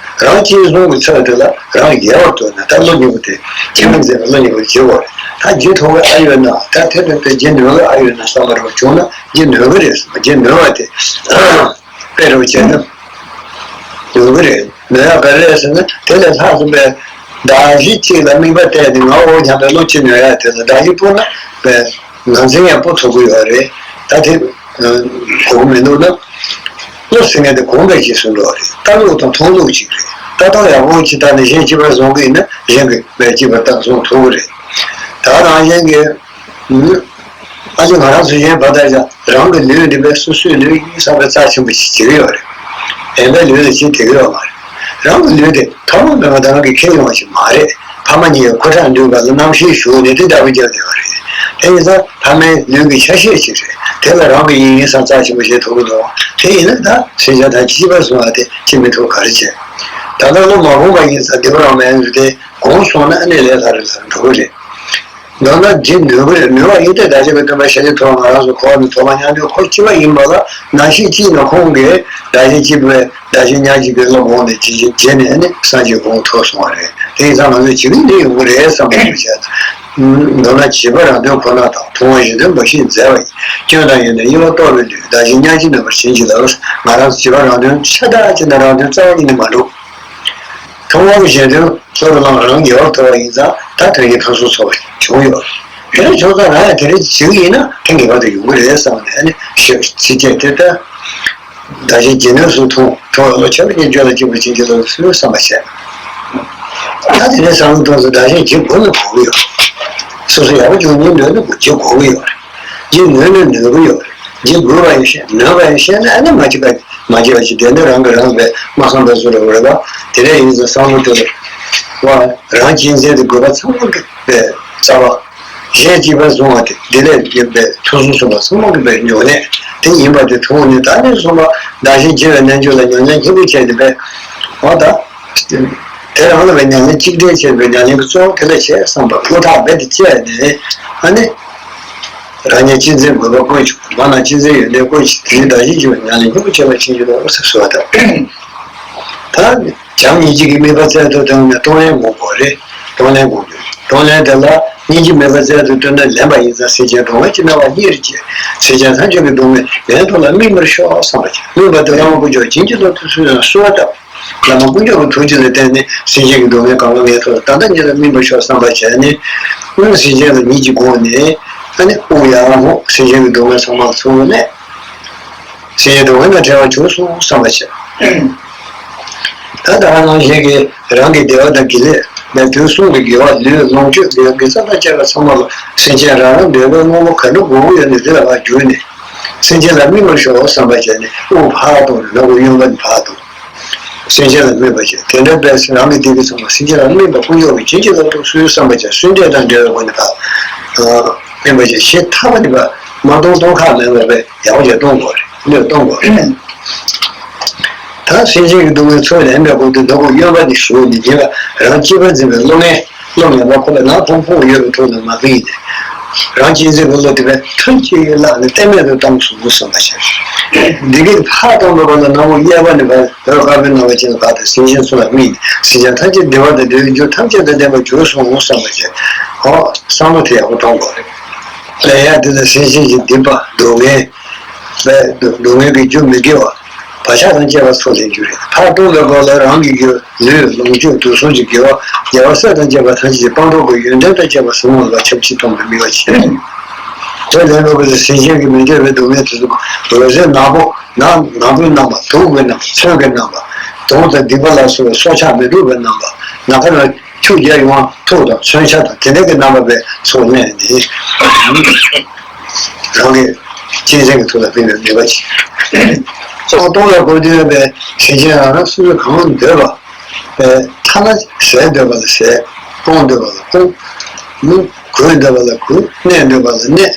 རང་གཅེས་བཟུང་གི་ཚབ་དེ་ལ་རང་ཡལ་བར་དོར་ན། ད་བློ་སྙིང་པོ་དེ་ཁྱད་མི་འཛིན་པའི་བློ་སྙིང་པོ་བརྗེ་བར། ད་བརྗེ་ཐུབ་ཀྱི་ཨ་ཡོད་ན། ད་དེ་དེ་དེ་བརྗེ་ནུས་ཀྱི་ཨ་ཡོད་ན་བསམ་པ་རུ་བྱུང་ན་བརྗེ་ནུས་ཀྱི་རེད་བསམ། བརྗེ་ནུས་པ་དེ། དཔེ་རུ་བྱས་ན། ནུས་ཀྱི་རེད། ནུས་ཡག་ག་རེ་རེད་ཟེར་ན། དེ་ལས་ལྷག་ཏུ་པའི་བདག་གཞན་གཅིག་ལ་དམིགས་པ་གཏད་དེ་ངའོ་སྙམ་པའི་བློ་ཅིག་ནུས་ཡག་དེ་ལ་བདག་གཞན་སྤུ་ན་པའི་ངར་འཛིན་ཡང་སྤུ་ཐུབ་ཀྱི་ཡོད་རེད། ད་དེ་གོ་གི་མི་འདུག་ན། བློ་ཟེར་མཁན་དེ་གོམས་པའི་རྗེས་སུ་འགྲོ་བ་རེད། ལྟ་ལུགས་དང་མཐོང་ལུགས་གཅིག་རེད། ལྟ་སྟངས་ཡག་པོ་ཅིག་བལྟས་ནས་གཞན་གཅེས་པར་བཟུང་གི་ཡིན་ན་གཞན་གྱིས་པའི་གཅེས་པར་བཏང་བཟུང་ཐུབ་ཀྱི་རེད། ད་རང་གཞན་གྱི། ཨ་ཅེ་ང་རང་ཚོ་གཞན་བར་ཐག་ཡང་རང་གི་ལུས་འདི་པའི་སོ་སོའི་ལུས་ཡིན་བསམ་པའི་རྩ་ཆེན་པོ་ཞིག་བྱེད་ཀྱི་ཡོད་རེད། གཞན་པའི་ལུས་ལ་ཅིག་དེ་གི་ཡོད་མ་རེད། རང་གི་ལུས་དེ་ཐོག་མ་མེད་པ་དང་རང་གི་ཁྱེར་ཡོང་བ་ཞིག་མ་རེད། ཕ་མ་གཉིས་ཀྱི་ཁོ་ཐག་འདུས་པ་ལ་རྣམ་ཤེས་ཞུགས་ནས་དེ་ལྟ་བུ་རྒྱབ་བསྡད་པ་རེད། དེ་ཡིན་ཙང་ཕ་མའི་ལུས་ཀྱི་ཆ་ཤས་ཅིག་རེད། དེ་ལ་རང་གི་ཡིན་ཡིན་བསམ་རྩ་ཆེན་པོ་བྱེད་ཐུབ་ཀྱི་འདུག་དེ་ཡིན་ན་ད་སེམས་ཅན་དང་གཅེས་པར་བཟུང་བ་དེ་བྱེད་མི་ཐུབ་ག་རེ་བྱེད། ད་ལྟ་བློ་མ་གོམས་པ་ཡིན་ཙང་བདེ་བ་རང་མེད་འདུག་དེ། གོམས་སོང་ན་ཨ་ནི་ལས་སླ་རུ་སླ་རུ་འགྲོ་གི་རེད། མདོར་ན་བརྗེ་ནུས་ཀྱི་རེད། ནུས་པ་ཡིན་ཏེ། བདག་ཅག་གི་སྟོན་པ་ཤཱཀྱ་ཐུབ་པ་ང་རང་ཚོ་འཁོར་བ་ནས་ཐོབ་པ་མཉམ་དུ་འཁོར་སྐྱེ་བ་ཡིན་པ་ལ་ནང་བཞིན་གཅིག་ན་ཁོང་གིས་བདག་གཞན་གཅེས་པའི་བདག་གཞན་མྱ་ངན་གྱི་བློ་ངོ་ནས་ཅི་བྱེད་བྱས་ནས་ནི་སངས་རྒྱས་གོ་འཕང་ཐོབ་སོང་བ་རེད། དེ་ཡིན་ཙང་ང་ཚོས་བྱེད་ཀྱི་འདི་ཡོང་གི་རེད་བསམ་པ་ཞིག་བྱས། མདོར་ན་བྱིས་པ་རང་དོན་ཁོ་ན་དང་། མཐོང་བ་གཞན་དོན་འབའ་ཞིག་མཛད་པ་ཡིན། སྐྱོན་དང་ཡོན་ཏན་དབྱེ་བ་རྟོགས་པའི་ལུས། བདག་གཞན་མྱ་ངན་གྱིས་གནོན་པར་བྱིན་གྱིས་རློབས། ང་རང་ཚོ་བྱིས་པ་རང་དོན་ཤ་སྟག་ཅིག་ན་རང་དོན་རྩ་བ་ཉིད་ནས་མ་འགྲུབ། མཐོང་བ་གཞན་དོན་གཙོ་བོར་བླངས་རང་ཡལ་བར་དོར་བ་ཡིན་ཙང་ད་དོན་གྱི་ཁམས་གསུམ་ཚོགས་པ་བྱུང་ཡོད། དེ་འདྲ་བྱུང་ཙང་རང་ཡང་དེ་འདྲ་བྱེད་ཀྱི་ཡིན་ན་དེ་ངེས་པར་དུ་ཡོང་གི་རེད་བསམ་ནས་ཨ་ནི་ཞེས་ཚིགས་བཅད་དེ་ལྟར། བདག་གཞན་བརྗེ་ནུས་སུ་མཐོང་། མཐོང་བའི་བློ་ཆེན་པོ་ཉིད་བརྗོད་ལ་གཅིག་པུ་བྱིན་གྱིས་རློབས་སོ་བསམ་པ་བྱས། ད་དེ་ནས་བསམ་བློ་གཏོང་ཚེ་བདག་གཞན་བརྗེ་དགོས་ན་དགོས་ཀྱི་ཡོད། སོ་སོ་ཡག་པོ་བྱུང་ཉིན་འདོད་ན་དགོས་བརྗེ་དགོས་ཀྱི་ཡོད་རེད། བརྗེ་ནུས་ན་ནུས་ཀྱི་ཡོད་རེད། བརྗེ་དགོས་པ་ཡང་ཤེས། ནུས་པ་ཡང་ཤེས་ན་ཨ་ནི་མ་བརྗེ་པ་མ་བརྗེ་བ་ཞིག་དེ་ནི་རང་གིས་རང་བས་མ་བསམ་པའི་བཟོ་འདྲ་བོ་རེད་པ། དེ་འདྲ་ཡིན་ཙང་བསམ་བློ་དེ་ལ་བ་རང་གཅེས་འཛིན་དེ་དགོས་པ་ཚང་མ་གི་བས་རྩ་བ། གཞན་གཅེས་པར་བཟུང་བ་དེ་འདི་ལས་ཡིན་པས་ཐུགས་སྲོག་གསུམ་པ་ཚང་མ་གི་བས་ཉོག་ནས་དེ་ཡིན་པ་དེ་མཐོང་ནས། ད་ནས་བཟུང་བ་བདག་གཞན་བརྗེ་བའི་རྣལ་འབྱོར་ལ་ཉམས་ལེན་ལྷུན་གྱིས་བྱས་ཏེ་བས་འོ་ད། དེ་རང་ལ་བའི་ཉམས་ལེན་གཅིག་སྒྲིལ་བྱེད་པའི་ཉམས་ལེན་གྱི་གཙོ་བོ་དེ་ལ་བྱས་བསམ་པ་ཕུ་ཐག་རྦད་དེ་བཅད་ནས་ཨ་ནི། རང་ཉིད་གཅེས་འཛིན་དགོས་པ་ཀུན་ཞིག་མ་ན་གཅེས་འཛིན་ཡོན་ཏན་ཀུན་ཞིག་དེའི་བདག་གཞན་གཅེས་པའི་ཉམས་ལེན་ལྷུན་གྱིས་བྱེད་པ་བྱིན་གྱིས་རློབས་ཟེར་གསོལ་བ་བཏབ། ད་བྱམས་སྙིང་རྗེ་གི་དམིགས་པ་རྩལ་དུ་བཏོན་ནས་གཏོང་ལེན་སྒོམ་དགོས་རེད། གཏོང་ལེན་སྒོམ་དགོས། གཏོང་ལེན་དེ་ལ་སྙིང་རྗེ་དམིགས་པ་རྩལ་དུ་བཏོན་ནས་ལེན་པ་ཡིན་ཙང་སེམས་ཅན་གདུང་བའི་སྣང་བ་གཉིས་རེ་སྐྱེ། སེམས་ཅན་ཐམས་ཅད་ཀྱི་སྡུག་བསྔལ་ངན་སྡུག་ལ་སྨིན་པར་ཤོག་བསམ་པ་བྱས། སྨིན་པ་དེ་བླ་མ་དཀོན་མཆོག་བྱིན་གྱིས་བརླབ་ཏུ་གསོལ་ཞིང་གསོལ་བ་བཏབ། བླ་མ་དཀོན་མཆོག་གི་ཐུགས་རྗེ་ལ་བརྟེན་ནས་སེམས་ཅན་གྱི་སྡུག་བསྔལ་གང་ག་ངན་སོང་ལ་ད་ལྟ་ཉིད་ལ་སྨིན་པར་ཤོག་བསམ་པ་བྱས་ནས། སྔོན་སེམས་ཅན་ལ་སྙིང་རྗེ་དགོངས་ནས། ཨ་ནི་དབུགས་ཡར་འོང་། སེམས་ཅན་གྱི་སྡུག་བསྔལ་ཚང་མ་ཚུར་ནས། སེམས་ཅན་སྡུག་བསྔལ་དང་བྲལ་བར་གྱུར་སོང་བསམ་པ་བྱས། ད་ད་ག་ནང་བཞིན་གྱི་རང་གི་བདེ་བ་དང་དགེ་ལེགས་ལ་དུས་གསུམ་གྱི་དགེ་བ་ལུས་ལོངས་སྤྱོད་དགེ་བ་དགེ་རྩ་དང་བཅས་པ་ཚང་མ་ལ་སེམས་ཅན་རང་རང་འདོད་པའི་དངོས་པོ་ག་འདྲ་དགོས་ཀྱི་ཡོད་ན་དེ་ལ་ཕར་བསྒྱུར་ནས། སེམས་ཅན་ལ་སྨིན་པར་ཤོག་བསམ་པ་བྱས་ནས་དབུགས་ཕར་གཏོང་ནས་ལག་པ་གཡོན་པ་ནས་ཕར་གཏོང་། སེམས་ཅན་ལ་སྨིན་པ་བྱས། དེ་འདྲ་བས་རང་གི་བདེ་སྐྱིད་ཚང་མ་སེམས་ཅན་ལ་སྨིན་པ་དཀོན་མཆོག་གིས་བྱིན་གྱིས་བརླབ་ཏུ་གསོལ་བསམ་པ་བྱས། གསོལ་འདེབས་དང་འབྲེལ་བའི་སྒོ་ནས་ཕར་སྨིན་པ་བྱས། ཞེ་ཐག་པ་ནས་ཕར་ མ་གཏོང་གཏོང་ཁག་མེད་པར་ཡག་པོ་ཞིག་གཏོང་དགོས་རེད། བློས་གཏོང་དགོས་རེད། ད་སེམས་ཅན་གྱི་སྡུག་བསྔལ་ཚོར་ལེན་པའི་སྐབས་དུ་སྡུག་པོ་གཡོ་བ་ནི་ཞུགས་ནས་ཉེ་བ་རང་གཅེས་པར་འཛིན་པའི་བློ་ངན། བློ་ངན་པ་ཁོ་ལ་ནག་ཕུང་ཕུང་གཡོ་བའི་ཐོག་ནས་མ་བིངས་ཏེ། རང་གཅེས་འཛིན་གྱི་བློ་དེ་བས་ཐུན་གཅིག་བརླག་ནས་གཏན་མེད་དུ་བཏང་སོང་བསམ་པ་བྱས། འདི་གའི་ཕར་གཏོང་བའི་སྐབས་ལ་ནག་པོ་གཡས་པ་ནས་བར་འོད་དཀར་པོའི་སྣང་བ་ཅན་དུ་བཀག་སྟེ་སེམས་ཅན་ཚུར་ལ་དམིགས་ནས་སེམས་ཅན་ཐམས་ཅད་བདེ་བ་དང་བདེ་བའི་རྒྱུ་ཐམས་ཅད་དང་ལྡན་པར་གྱུར་སོང་བསམ་པ་བྱས། ཨོ་བསམ་བློ་དེ་ཡག་པོ་གཏོང་དགོས་རེད། ལས་ཡག་དེ་ལ་སེམས་ཅན་གྱི་སྡིག་པ་སྡུག་བསྔལ། སྡུག་བསྔལ་གྱི་རྒྱུ་མི་དགེ་བ། བག་ཆགས་དང་བཅས་པ་ཚོར་ལེན་རྒྱུ་རེད། ཕར་གཏོང་བའི་སྐབས་ལ་རང་གི་རྒྱུ་ལུས་ལོངས་སྤྱོད་དུག་གསུམ་གྱི་དགེ་བ་དགེ་བ་སྲས་དང་བཅས་པ་ཐམས་ཅད་ཀྱི་སྤངས་རྟོགས་ཀྱི་ཡོན་ཏན་དང་བཅས་པ་ཟིན་པ་ལ་ཆབས་ཅིག་གཏོང་བའི་དམིགས་པ་བྱེད། དེ་ལས་འཕགས་པའི་སེམས་ཅན་གྱི་མི་འདོད་པའི་སྡུག་བསྔལ་དེ་ཚོ་འོད་ཟེར་ནག་པོ་ནག་ནག་པོའི་རྣམ་པ་སྡུག་པའི་རྣམ་པ་མཚོན་གྱི་རྣམ་པ་དུག་དང་སྡིག་པ་ལ་སོགས་པའི་སྲོག་ཆགས་མི་སྡུག་པའི་རྣམ་པ་ནམ་མཁའ་ལ་ཆུ་རྒྱ་ཡངས་པ་ཐུག་དང་མཚོན་ཆ་དང་དེ་འདྲ་གི་རྣམ་པ་བས་ཚུར་བསྣན་ནས། རང་གི་གཅེས་འཛིན་གྱི་ཐོག་ལ་ཕན་པའི་ནུས་པ་ཅིག་ཚོགས་གཏོང་ལ་གོ་དུས་པའི་སེམས་ཅན་རང་རང་སོ་སོས་གང་འདོད་པ། ཐ་ན་ཟས་འདོད་པ་ལ་ཟས། སྤོང་འདོད་པ་ལ་སྤོང་། གོས་འདོད་པ་ལ་གོས། གནས་འདོད་པ་ལ་གནས།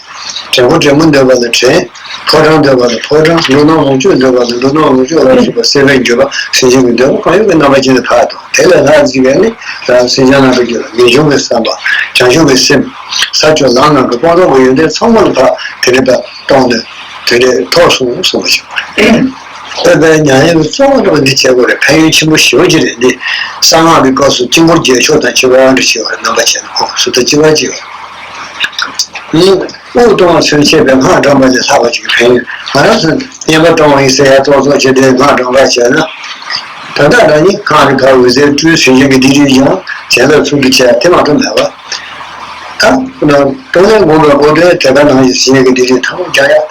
བྲན་པོ་བྲན་མོ་འདོད་པ་ལ་བྲན། ཕོ་བྲང་འདོད་པ་ལ་ཕོ་བྲང་། ལུས་ནང་ལོངས་སྤྱོད་འདོད་པ་ལ་ལུས་ནང་ལོངས་སྤྱོད་ལ་སོགས་པ་སྲེད་པའི་འགྱོད་པ་སེམས་ཅན་གྱི་འདོད་པ་གང་ཡོད་ཀྱི་རྣམ་པ་ཅན་དུ་ཕར་གཏོང་། དེ་ལས་ལྷག་ཅིག་ཡང་ནི་རང་སེམས་ཅན་རྣམས་ཀྱི་རྒྱུད་ལ་ངེས་འབྱུང་གི་བསམ་པ། བྱང་ཆུབ་ཀྱི་སེམས། ས་བཅུ་ལམ་རྣམས་ཀྱི་སྤངས་རྟོགས་ཀྱི་ཡོན་ཏན་ཚང་མ་ལ་ཕར་དེ་འདྲ་ཕར་གཏོང་ནས་དེ་འདྲ་ཐོབ་སོང་གསུངས་པ་ཞིག་རེད། དཔེ་ཉམས་ལེན་གྱི་གཙོ་བོ་འདི་བྱེད་དགོས་རེད། ཕན་ཡོན་ཆེན་པོ་ཞེ་པོ་ཅིག་རེད། འདི་གསང་སྔགས་ཀྱི་སྐབས་སུ་དཀྱིལ་འཁོར་རྒྱལ་མཆོག་དང་ཁྱད་པར་འདྲ་ཞིག་རེད། རྣམ་པ་ཅན་ནི་ཁོང་སུ་དང་གཅིག་པ་ཅིག་ནི། དབུགས་གཏོང་བ་ཚུན་ཆད་པའི་སྔགས་བགྲངས་པ་ལས་ལྷག་པ་ཅིག་ཕན་ཡོན། ང་རང་ཚོ་བསྙེན་པ་གཏོང་བ་ཡིན་ཟེར་ཡ་ཏོག་ཙོག་བྱས་ཏེ་སྔགས་བགྲངས་པ་བྱས་ན། ད་ལྟ་རང་ཉིད་སྔགས་རེ་ཁ་འོད་ཟེར་སྤྲུལ་སེམས་ཅན་གྱི་སྡིག་སྒྲིབ་སྦྱངས་བྱས་ལ་ཚུལ་དུ་བྱས་དེ་མ་གཏོགས་མེད་པ། ད་གཏོང་ལེན་སྒོམ་པའི་སྒོ་དེ་དེ་ག་ནང་བཞིན་སེམས་ཅན་གྱི་སྡིག་སྒྲིབ་ཐར་པ་རྒྱག་ཡ།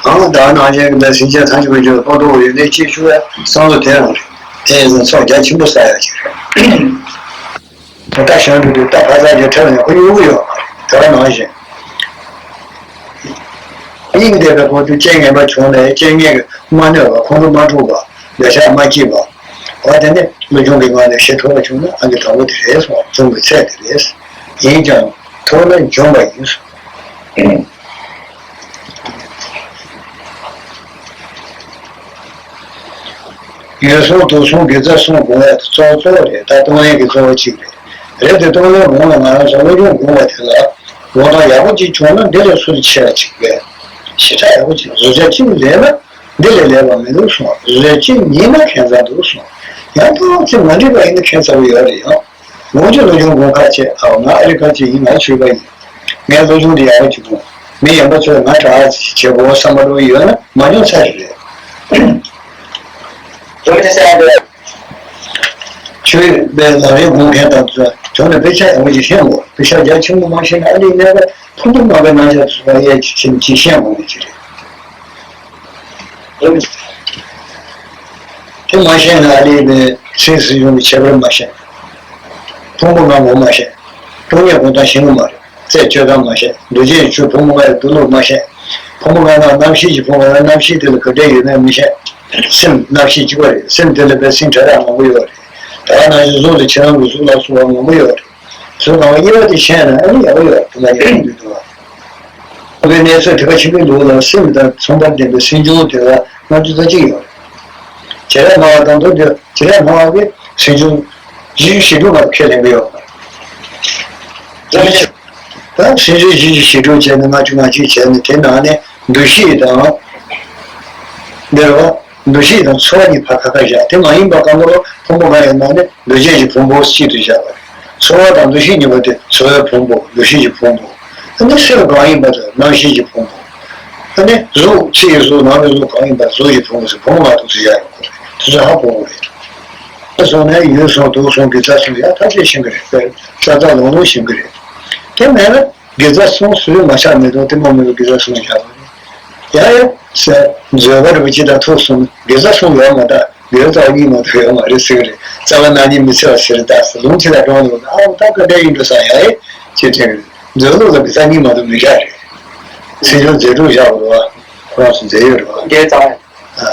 ཨང་ད་ག་ནང་བཞིན་གྱི་སེམས་ཅན་ཐམས་ཅད་ཀྱི་རྒྱུད་ལ་སྤངས་རྟོགས་ཡོན་ཏན་སྐྱེ་བཅུག་ཡ་བསམ་བློ་དེ་རང་རེད། དེ་ཡིན་ཙང་ཚོགས་རྒྱ་ཆེན་པོ་བསགས་ཡ་ཅིག་རེད། ད་ཞང་དུ་དུ་ད་ཕ་ཚ་གྱི་ཁྲལ་ཡང་ཁོ་ཡོང་གི་ཡོད་མ་རེད། དེ་ག་ནང་བཞིན། སྙིང་འདོད་པའི་སྐོར་དུ་རྐྱེན་ངན་པ་བྱུང་ནས་རྐྱེན་ངན་གྱིས་མ་གནོད་པ། ཁོང་ཁྲོ་མ་འཁྲུགས་པ། འདོད་ཆགས་མ་སྐྱེས་པ། འོ་དེ་ནི་བློ་སྦྱོང་གི་ངང་ནས་ཞི་ཐུབ་པ་བྱུང་ན་ཨང་ཀི་དང་པོ་དེ་རེད་གསུངས། བྱུང་གི་ཚད་དེ་རེད། ཡིན་ཀྱང་ཐུགས་ལ་འཇོམས་པ་ཡིན་གསུངས། ཡུལ་གསུམ་དུག་གསུམ་དགེ་རྩ་གསུམ་སྒོམ་ཡ་དེ་གཙོ་བོ་གཙོ་བོ་རེད། ད་གཏོང་ལེན་གྱི་གཙོ་བོ་གཅིག་རེད། རེད་དེ་གཏོང་ལེན་སྒོམ་ལ་ང་རང་ཚོ་བློ་སྦྱོང་སྒོམ་པ་དེ་ལ་སྒོམ་སྟངས་ཡག་པོ་གཅིག་བྱུང་ན་འདི་ལས་སུ་ཆེ་བ་གཅིག་རེད། ཞེ་དྲག་ཡག་པོ་གཅིག་བཟོ་བྱ་གཅིག་ལས་ན་འདི་ལས་ལེགས་པ་མི་འདུག་གསུངས། བཟོ་བྱ་གཅིག་ཉིད་ན་ཁྱད་མཚར་འདུག་གསུངས། ཡང་ཏོག་ཙམ་མ་འགྲིག་པ་ཡིན་ན་ཁྱད་མཚར་པོ་ཡོད་རེད་ཡང་། ངོ་ཅི་བློ་སྦྱོང་སྒོམ་ཁ་ཆེ་ཨའོ་ང་ཨ་རི་ཁ་ཆེ་ཡིན། ང་ཆོས་པ་ཡིན། ངས་བློ་སྦྱོང་འདི་ཡག་པོ་གཅིག་སྒོམ། མི་གཞན་པ་ཚོས་ང་དྲག་བྱེད་དགོས་བསམ་པ་འདྲ་བོ་ཡོད་ན་མ་འཇོན་ས་ཞིག་རེད། ཆོས་པའི་ལམ་རིམ་སྒོམ་མཁན་དང་དུ་བྱུང་ནས་དཔེ་ཆ་ཡག་པོ་ཅིག་ཤེས་དགོས། དཔེ་ཆ་རྒྱ་ཆེན་པོ་མ་ཤེས་ན་ཨ་ནི་གནས་པ་ཕུན་སུམ་ཚོགས་པའི་རྣམ་གཞག་དུ་སོང་བ་ཡས་ཅིག་ཤེས་དགོས་ནི་ཅིག་རེད། དེ་མ་ཤེས་ན་ཨ་ནི་པའི་ཚིག་སྲིད་གཞུང་གི་ཁྱད་པར་མ་ཤེས། ཕུང་པོ་ལྔ་ངོ་མ་ཤེས། སྟོང་ཉིད་སྒོམ་སྟངས་ཤེས་ནི་མ་རེད། རྩད་གཅོད་སྟངས་མ་ཤེས། འདུ་བྱེད་ཆོས་ཕུང་པོ་ལྔ་ཡི་སྡུག་བསྔལ་མ་ཤེས། ཕུང་པོ་ལྔ་ནང་རྣམ་ཤེས་ཀྱི་ཕུང་པོ་ལྔ་རྣམ་ཤེས་དེ་ལ་ག་འདྲ་ཡོད་མེད་མི་ཤེས། སེམས་རྣམ་ཤེས་གཅིག་པ་རེད། སེམས་དེ་ལ་པའི་སེམས་ཕྲ་རགས་མང་པོ་ཡོད་རེད། ད་ག་ནང་བཞིན་གཟུགས་དེ་ཕྱི་ནང་གི་གཟུགས་ལ་སོགས་པ་མང་པོ་ཡོད་རེད། གཟུགས་གང་བ་དབྱེ་བ་དེ་ཤེས་ན་ཨ་ནི་ཡག་པོ་ཡོད་རེད། དེ་མ་ཡག་པོ་འདུག་འདུག་བ། ཁོ་པའི་གནས་ཚུལ་དེ་ག་ཆེན་པོའི་ལུགས་ལ་སེམས་དང་མཚུངས་པར་ལྡན་པའི་སེམས་བྱུང་དེ་ལ་ལྔ་བཅུ་རྩ་གཅིག་ཡོད་རེད། བྱེ་བྲག་སྨྲ་བ་དང་མདོ་སྡེ་བྱེ་བྲག་སྨྲ་བ་གིས་སེམས་བྱུང་བཞི་བཅུ་ཞེ་དྲུག་མ་ཁས་ལེན་གྱི་ཡོད་པ་རེད། ད་སེམས་བྱུང་བཞི་བཅུ་ཞེ་དྲུག་བྱས་ནས་ལྔ་བཅུ་ང་གཅིག་བྱས་ནས་དེ་ནང་ནས་འདུ་ཤེས་དང་། འདིར་བ། འདུ་ཤེས་དང་ཚོར་བ་གཉིས་ཕར་ཁ་ཁ་བཞག་དེ་མ་ཡིན་པ་གང་ག་ལོ་ཕུང་པོ་ལྔ་ཡི་ནང་ནས་འདུ་བྱེད་ཀྱི་ཕུང་པོ་གཅིག་ཏུ་བཞག་པ་རེད། ཚོར་བ་དང་འདུ་ཤེས་གཉིས་པོ་དེ་ཚོར་བའི་ཕུང་པོ་འདུ་ཤེས་ཀྱི་ཕུང་པོ། ཨ་ནི་སེམས་གང་ཡིན་པ་དེ་རྣམ་ཤེས་ཀྱི་ཕུང་པོ། ཨ་ནི་གཟུགས་ཕྱི་ཡི་གཟུགས་ནང་གི་གཟུགས་གང་ཡིན་པ་གཟུགས་ཀྱི་ཕུང་པོ་ཟེར་ཕུང་པོ་ལྔ་དུ་ཚུར་བཞག་ཡོང་གི་རེད། དེ་ཚོ་ཧ་གོ་དགོས་རེད། ད་སོང་ནས་ཡུལ་གསུམ་དུག་གསུམ་དགེ་རྩ་གསུམ་ཡང་ཐམས་ཅད་ཤེས་ཀྱི་རེད། ཙག་ཙག་ལོང་ལོང་ཤེས་ཀྱི་རེད། དེ་མེད་ན། དགེ་རྩ་གསུམ་ཟུར་མ་ཆག་མེད་དོ་གཏི་མུག་མེད་པའི་དགེ་རྩ་གསུམ་བཞག་པ་རེད། ཡང་ཡང་ཟེར་མཛོད་པ་རིན་པོ་ཆེ་དང་ཐུགས་གསུམ་དགེ་རྩ་གསུམ་ཡོད་མ་ད་དགེ་རྩ་བ་གཉིས་མ་གཏོགས་ཡོད་མ་རེད་ཟེར་གི་རེད། རྩ་བ་ན་ནི་མི་འཚེ་བ་ཟེར་ད་ཟེར་ལུང་ཁྲིད་ལ་འགྲོ་འདུག་ན་ཨ་ད་ག་འདྲ་ཡིན་འགྲོ་ས་ཡ་ཨེ་ཅེས་དྲན་གི་རེད། མཛོད་ལུགས་ལ་དགེ་རྩ་གཉིས་མ་གཏོགས་མི་བཞག་རེད། སེམས་བྱུང་རྫས་དྲུག་བཞག་པ་རེད་བ། ཁོ་རང་ཚོ་རྫས་ཡོད་རེད་བ། དགེ་རྩ་བ།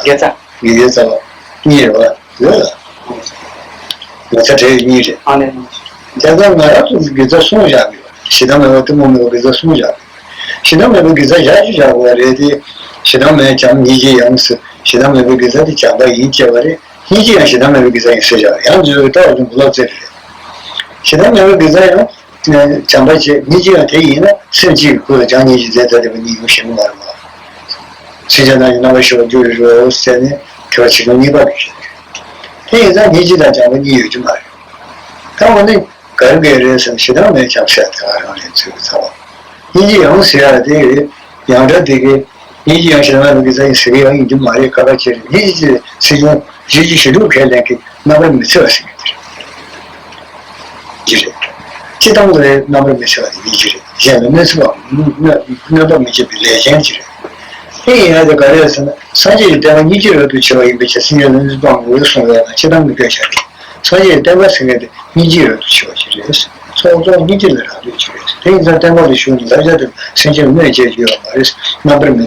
དགེ་རྩ། དགེ་རྩ་བ། གཉིས་རེད་བ། ཡོད་ལ། ངོ་ཚ་བྲལ་བའི་གཉིས་རེད། ཨ་ནི། དེ་ལྟར་ང་རང་ཚོ་དགེ་རྩ་གསུམ་བཞག་དགོས་པ་རེད། ཞེ་སྡང་མེད་པ་གཏི་མུག་མེད་པ་དགེ་རྩ་གསུམ་བཞག་དགོས་པ་རེད། ཞེ་སྡང་མེད་པའི་དགེ་རྩ་བཞག་ཅིག་བཞག་དགོས་པ་རེད་དེ། ཞེ་སྡང་མེད་བྱམས་སྙིང་རྗེ་ཡང་ཟེར། ཞེ་སྡང་མེད་པའི་དགེ་རྩ་དེ་བྱམས་པ་ཡིན་ཅེས་པ་རེད། སྙིང་རྗེ་ཡང་ཞེ་སྡང་མེད་པའི་དགེ་རྩ་ཡིན་ཟེར་བཞག་ཡང་འཛོལ་བའི་ལྟ་བ་དེ་མི་ལོག་ཚེ་རེད། ཞེ་སྡང་མེད་པའི་དགེ་རྩ་ཡང་བྱམས་པ་བྱེད། སྙིང་རྗེ་ཡང་དེ་ཡིན་ན་སེམས་གཅིག་གི་ཁུར་ལ་བྱམས་སྙིང་རྗེ་མཛད་ཚར་བསྡད་པ་གཉིས་ཡོང་ཤེས་ཀྱི་མ་རེད་མ། སེམས་ཅན་རྣམས་ཀྱི་རྣམ་པར་ཤེས་པ་རྒྱུ་རེད་རོ་ཟེར་ནས་དྲི་བ་ཆེ་ཆུང་གཉིས་པ་གི་ཞིག་རེད། དེ་ཡིན་ཙང་སྙིང་རྗེ་དང་བྱམས་པ་གཉིས་ཡོད་རྒྱུ་མ་རེད། ད་འོ་ནི། ག་རེ་ག་རེ་རེད་ཟེར་ན་ཞེ་སྡང་མེད་བྱམས་ཟེར་དེ་ག་རང་ལས་འཛོལ་བའི་རྩ་བ། སྙིང་རྗེ་ཡང་ཟེར་ཡ་དེ་ཡང་སྒྲ་དེ་གའི་སྙིང་རྗེ་ཡང་ཞེ་སྡང་མེད་པའི་དགེ་རྩ་ཡིན་ཟེར་གི་ཡང་ཡིན་རྒྱུ་མ་རེད། ཁ་ཁ་ཁྱེར་སྙིང་རྗེ་ཚེ་ཆུང་ཞེ་གཅིག་ཞེ་དྲུག་ཁས་ལེན་གྱི་རྣམ་པར་མི་འཚེ་བ་ཟེར་གི་དེ་རེད། ཅི་རེད། སྤྱིར་བཏང་གི་རྣམ་པར་མི་འཚེ་བ་དེ་སྙིང་རྗེ་རེད། གཞན་ལ་གནོད་འཚེ་བ་གནོད་པ་མི་བྱེད་པའི་ལས་ཅན་ཅི་རེད། དེ་ཡིན་ཡང་དེ་ག་རེ་ཟེར་ན་སངས་རྒྱས་ཀྱི་བསྟན་པ་སྙིང་རྗེ་རབ་ཏུ་ཕྱེ་བ་ཡིན་པའི་ཕྱིར་སེམས་ཅན་ལ་གནོད་འཚེ་སྤང་དགོས་གསུངས་ཡོད་ལ་སྤྱིར་བཏང་གི་སྐད་ཆ་རེད། སངས་རྒྱས་ཀྱི་བསྟན་པ་ཟེར་མཁན་དེ་སྙིང་རྗེ་རབ་ཏུ་ཕྱེ་བ་ཞིག་རེད། ཚོགས་གཙོ་སྙིང་རྗེ་ལ་རག་ལུས་ཅིག་རེད། དེ་ཡིན་ཙང་བསྟན་པ་ལ་ཞུགས་ནས་བསླབ་བྱ་དེ་སེམས་ཅན་ལ་གནོད་བྱེད་རྒྱུ་ཡོད་མ་རེད། རྣམ་པར་མི་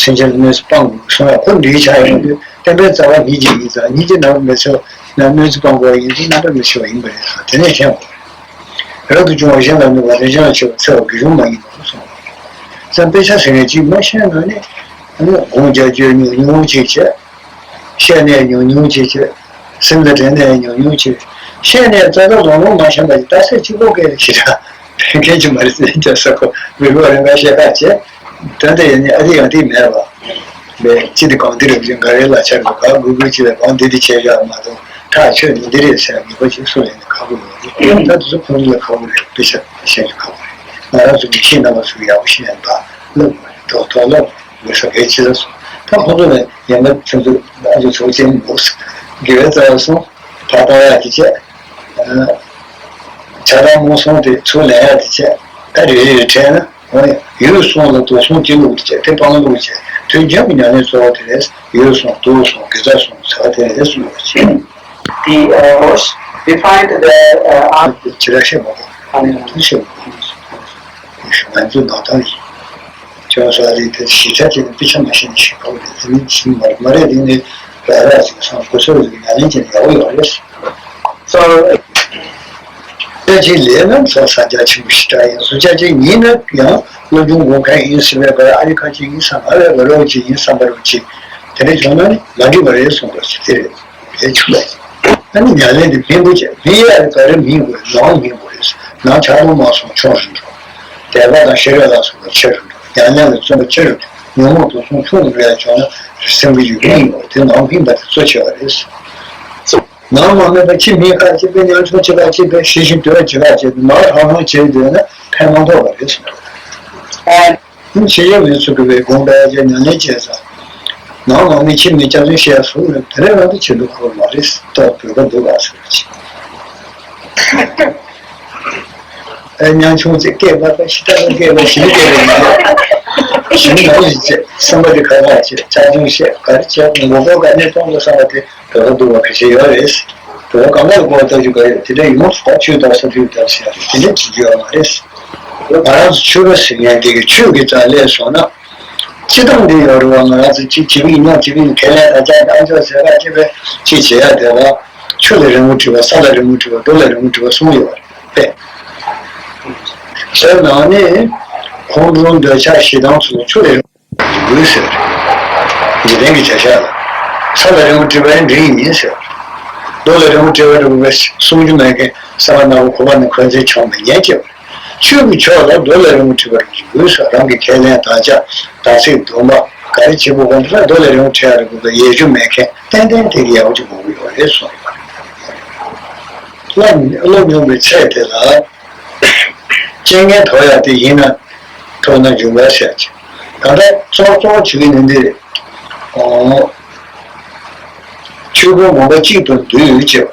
སེམས་ཅན་ལ་གནོད་འཚེ་སྤང་དགོས་གསུངས་ཡ་ཁོ་འདིའི་ཆ་ཡོང་དུས་བསྟན་པའི་རྩ་བ་སྙིང་རྗེ་ཡིན་ཙང་སྙིང་རྗེ་རྣམ་པར་མི་འཚེ་བ་ན་གནོད་འཚེ་སྤང་དགོས་པ་ཡིན་ཙང་རྣམ་པར་མི་འཚེ་བ་ཡིན་པ་རེད་ཟེར་དེ་ནས་མཁྱེན་དགོས་རེད། རབ་ཏུ་བྱུང་བ་གཞན་ལ་གནོད་པ་ལྷས་བྱིན་ལ་མཆོད་པ་འཚེ་བ་དགེ་སྦྱོང་མ་ཡིན་པར་གསུངས། ཙམ་དཔེ་ཆ་ཟེར་མཁན་གཅིག་མ་ཤེས་ན་ནི། སྒོམ་རྒྱག་རྒྱུ་ཉུང་ཉུང་ཅིག་བྱས། བཤད་ནས་ཉུང་ཉུང་ཅིག་བྱས། སེམས་ལ་དྲན་ནས་ཉུང་ཉུང་ཅིག་བཤད་ནས་རྩ་རྩ་རླུང་རླུང་མ་ཤེས་པ་ཅིག་རྟགས་གསལ་གཅིག་པོ་སྐད་ཞེ་དྲག་ཕན་མཁན་གྱི་མ་རེད་ཟེར་ཀྱང་ས་ཁོ་མི་རུ་རང་ག་བཤད་ཁ་བྱས། དོན་དེ་ཡང་ནི་ཨ་ཏི་ཡང་ཏི་མེད་པ། མེད་ཅི་སྟེ་གང་འདི་རེད་ཅེས་འགའ་རེ་ལ་ཆ་རུ་ག་དགོས་དགོས་ཅི་ལ་གང་འདི་འདི་བྱས་བཞག་མ་གཏོགས་ཐག་ཆོད་ནི་འདི་རེད་ཟེར་ངེས་པ་ཅིག་སུ་ལས་ནི་ཁག་པོ་ཡོད་རེད། ད་དེ་ཚོ་ཁོང་ཚོ་ལ་ཁག་པོ་རེད། དཔེ་ཆ་བཤད་ལ་ཁག་པོ་རེད། ང་རང་ཚོ་གི་ཁྱི་རྣམ་པ་ཚོ་ཡག་པོ་ཤེས་ཡང་ད་ལབ་དགོས་རེད། ཐོག་ཐོག་ལབ་དགོས་ས་གལ་ཆེ་ས་སོང་། ད་ཁོང་ཚོ་ལ་ཡན་པ་ཁྱོད་ཚོ་ཨ་ཅོ་ཚོགས་ཆེན་མོ་དགེ་བའི་རྩ་བ་སོང་ཕ་བཏང་ཡག་དེ་བྱས། ཆ་ཚང་མོ་སོང་དེ་ཚུར་ལེན་ཡག་དེ་བྱས། ད་རེ་རེ་རེ་ཁྲལ་ན། འོ་ཡ། ཡུལ་སོང་ལ་དུག་སོང་ཅི་ལུགས་བྱས་དེ་སྤང་ལུགས་བྱས་དུས་རྒྱུན་གྱི་ཉམས་ལེན་གཙོ་བོ་དེ་རེད། ཡུལ་སོང་དུག་སོང་དགེ་རྩ་སོང་ཟེར་བ་དེ་རེད་གསུངས་པ་བྱས། The uh, host defined the uh, ཇི་ལྟར་བཤད་མ་དགོས། དུ་བཤད་མ་དགོས། ང་ཚོའི་ནང་ཐང་ཡིན། ཅོག་ས་རིགས་དེ་ཞིབ་ཆ་བྱས་ནས་དཔེ་ཆ་མ་ཤེས་ནས་ཤེས་དགོས་རེད། དེ་ནི་ཞིག་མ་རེད་མ་རེད། དེ་ནི་ར་ར་ཞིག་སང་ཁོ་ཚོས་ཉམས་ལེན་བྱས་ནས་ཡག་པོ་ཡོད་རེད། So སྐྱ་ཆེན་ལས་རྣམས་ཚོགས་བསགས་རྒྱ་ཆེན་པོ་ཞེ་དྲག་ཡིན་གསུངས། སྐྱ་ཆེན་ཡིན་ན་ཡང་སློབ་སྦྱོང་དགོས་མཁན་ཡིན་ཟེར་བའི་བར་ཨ་རི་ཁ་ཅིག་ཡིན་བསམ་པ་རེད། བ་རོགས་ཅིག་ཡིན་བསམ་པ་རོགས་ཅིག་དེ་འདྲ་བྱུང་ན་ནི་མ་འགྲིག་པ་རེད་གསུངས་པ་ཞིག་དེ་རེད། དེ་ཆུ་ལ་ཨ་ནི་ཉམས་ལེན་དེ་སྨིན་པོ་བྱས་སྨིན་ཡ་རེད། ག་རེ་སྨིན་དགོས་ནང་སྨིན་དགོས་རེད། ནང་ཆགས་སྡང་མ་སོང་ཆུང་རུ་འགྲོ། དད་པ་དང་ཤེས་རབ་ལ་སོགས་པ་ཆེ་རུ་འགྲོ། ཉམས་ལེན་ལ་བརྩོན་པ་ཆེ་རུ་འགྲོ། ཉོན་མོངས་དུག་གསུམ་ཆུང་རུ་འགྲོ་ཡ་བྱུང་ན་སེམས་ཀྱི་ཡུལ་སྨིན་དགོས་དེ་ནང་སྨིན་པ་དེ་གཙོ་ཆེ་བ་རེད། ནང་མ་སྨིན་པ་ཕྱི་སྨིན་ཁ་ཅིག་པའི་ཉམ་ཆུང་ཅིག་ཁ་ཅིག་པའི་ཤེས་བཞིན་དུ་ཅིག་ཁ་ཅིག་ནང་ཧྲང་ཧྲང་བྱས་སྡོད་ན་ཕན་མ་ཐོགས་པ་རེད་གསུངས། ཕྱི་ཡོད་མི་ཚུགས་པའི་དགོངས་པ་ཅན་ཉམས་ལེན་བྱས་ཙང་། ནང་མ་སྨིན་ཕྱི་སྨིན་སྐྱབས་སུ་བཤད་སོང་ལ་དེ་རེ་རང་དུ་བྱེད་དུ་ཁོ་མ་རེད་ཏོག་བོད་པ་འདུག་ལ་ཟེར་བ་ཅིག་ཨེ་ཉམ་ཆུང་ཚེ་སྐད་པ་པ་ཤི་ཐ་ལ་སྐད་པ་ཞི་མི་སྐད་པ་ཡིན་ཞི་མི་ནང་བཞིན་བྱེད་བསམ་པ་དེ་ཁ་ཁ་བྱེད་ཆ་ཆུང་བཤད་ག་རེ་བྱེད་མགོ་སྐོར་ག་ནས་གཏོང་དགོས་བསམ་པ་དེ་བོད་པ་འདུག་པ་ཁ་ཤས་ཡོད་རེད། བོད་པ་གང་ག་ལ་གོ་བ་ལྟ་རྒྱུ་ག་ཡོད་དེ་འདྲ་ཡོངས་སུ་ག་ཆོས་དང་ས་ཐུབ་དང་ཟེར་ཡ་རེད། དེ་འདྲ་བྱེད་རྒྱུ་ཡོད་མ་རེད། ང་རང་ཚོ་ཆོས་པ་ཟེར་མཁན་དེ་གི་ཆོས་ཀྱི་རྩ་ལས་སོང་ན། སྤྱི་བཏང་འདི་ཡོད་རེད་བ། ང་རང་ཚོ་གཅིག་བྱེད་ཀྱི་ཡིན་ན་བྱེད་ཀྱི་ཡིན། ཁས་ལེན་དང་བཅའ་དང་ཨ་མཆོག་ཟེར་ག་ཅེས་པའི་གཅིག་བྱེད་ཡ་དེ་བ། ཆུ་ལ་རིང་པོ་བྲིས་པ་ས་ལ་རིང་པོ་བྲིས་པ་རྡོ་ལ་རིང་པོ་བྲིས་པ་གསུངས་ཡོད་རེད་པས། ཟེར་ནང་ནས་ཁོང་ཁྲོ་འདོད་ཆགས་ཞེ་སྡང་ཚོ་ཆུ་ལ་རིང་པོ་དགོས་ཟེར། འཇིག་རྟེན་གྱི་བྱ་བཞག་ལ། ས་ལ་རིང་པོ་བྲིས་པ་ཡང་འགྲིག་ཡིན་ཟེར། རྡོ་ལ་རིང་པོ་བྲིས་པ་རིང་པོ་བས་གསུང་རྒྱུ་མེད་མཁན་ས་ལ་ནག་པོ་ཁོ་པ་ནི་འཁོན་འཛིན་བྱུང་མི་ཉན་ཅེས་པ། ཆོས་ཀྱི་ཕྱོགས་ལ་རྡོ་ལ་རིང་པོ་བྲིས་པ་རིང་དགོས་ཟེར། རང་གི་ཁས་ལེན་དམ་བཅའ་དམ་ཚིག་སྡོམ་པ་ག་རེ་བྱེད་དགོས་པ་འདི་ལ་རྡོ་ལ་རིང་པོ་བྲིས་པ་རིང་པོ་ཡལ་རྒྱུ་མེད་མཁན་ཏན་ཏན་དེ་གི་ཡག་པོ་ཅིག་དགོས་ཀྱི་ཡོད་རེད་གསུངས་ཡོད་པ་རེད། བསླབ་བསླབ་མྱོང་བའི་ཚད་དེ་ལ། རྐྱེན་ངན་དོར་ཡག་དེ་ཡིན་ན་ཐོབ་ན་འབྱུང་བ་ཟེར་གྱི། ད་ལྟ་གཙོ་གཙོ་བོ་བྱེད་ཀྱི་ནི་འདི་རེད། ཨོ། ཆོས་སྐུ་དགོངས་པ་གཅིག་ཏུ་འདུས་ཡོད་ཅེས་པ།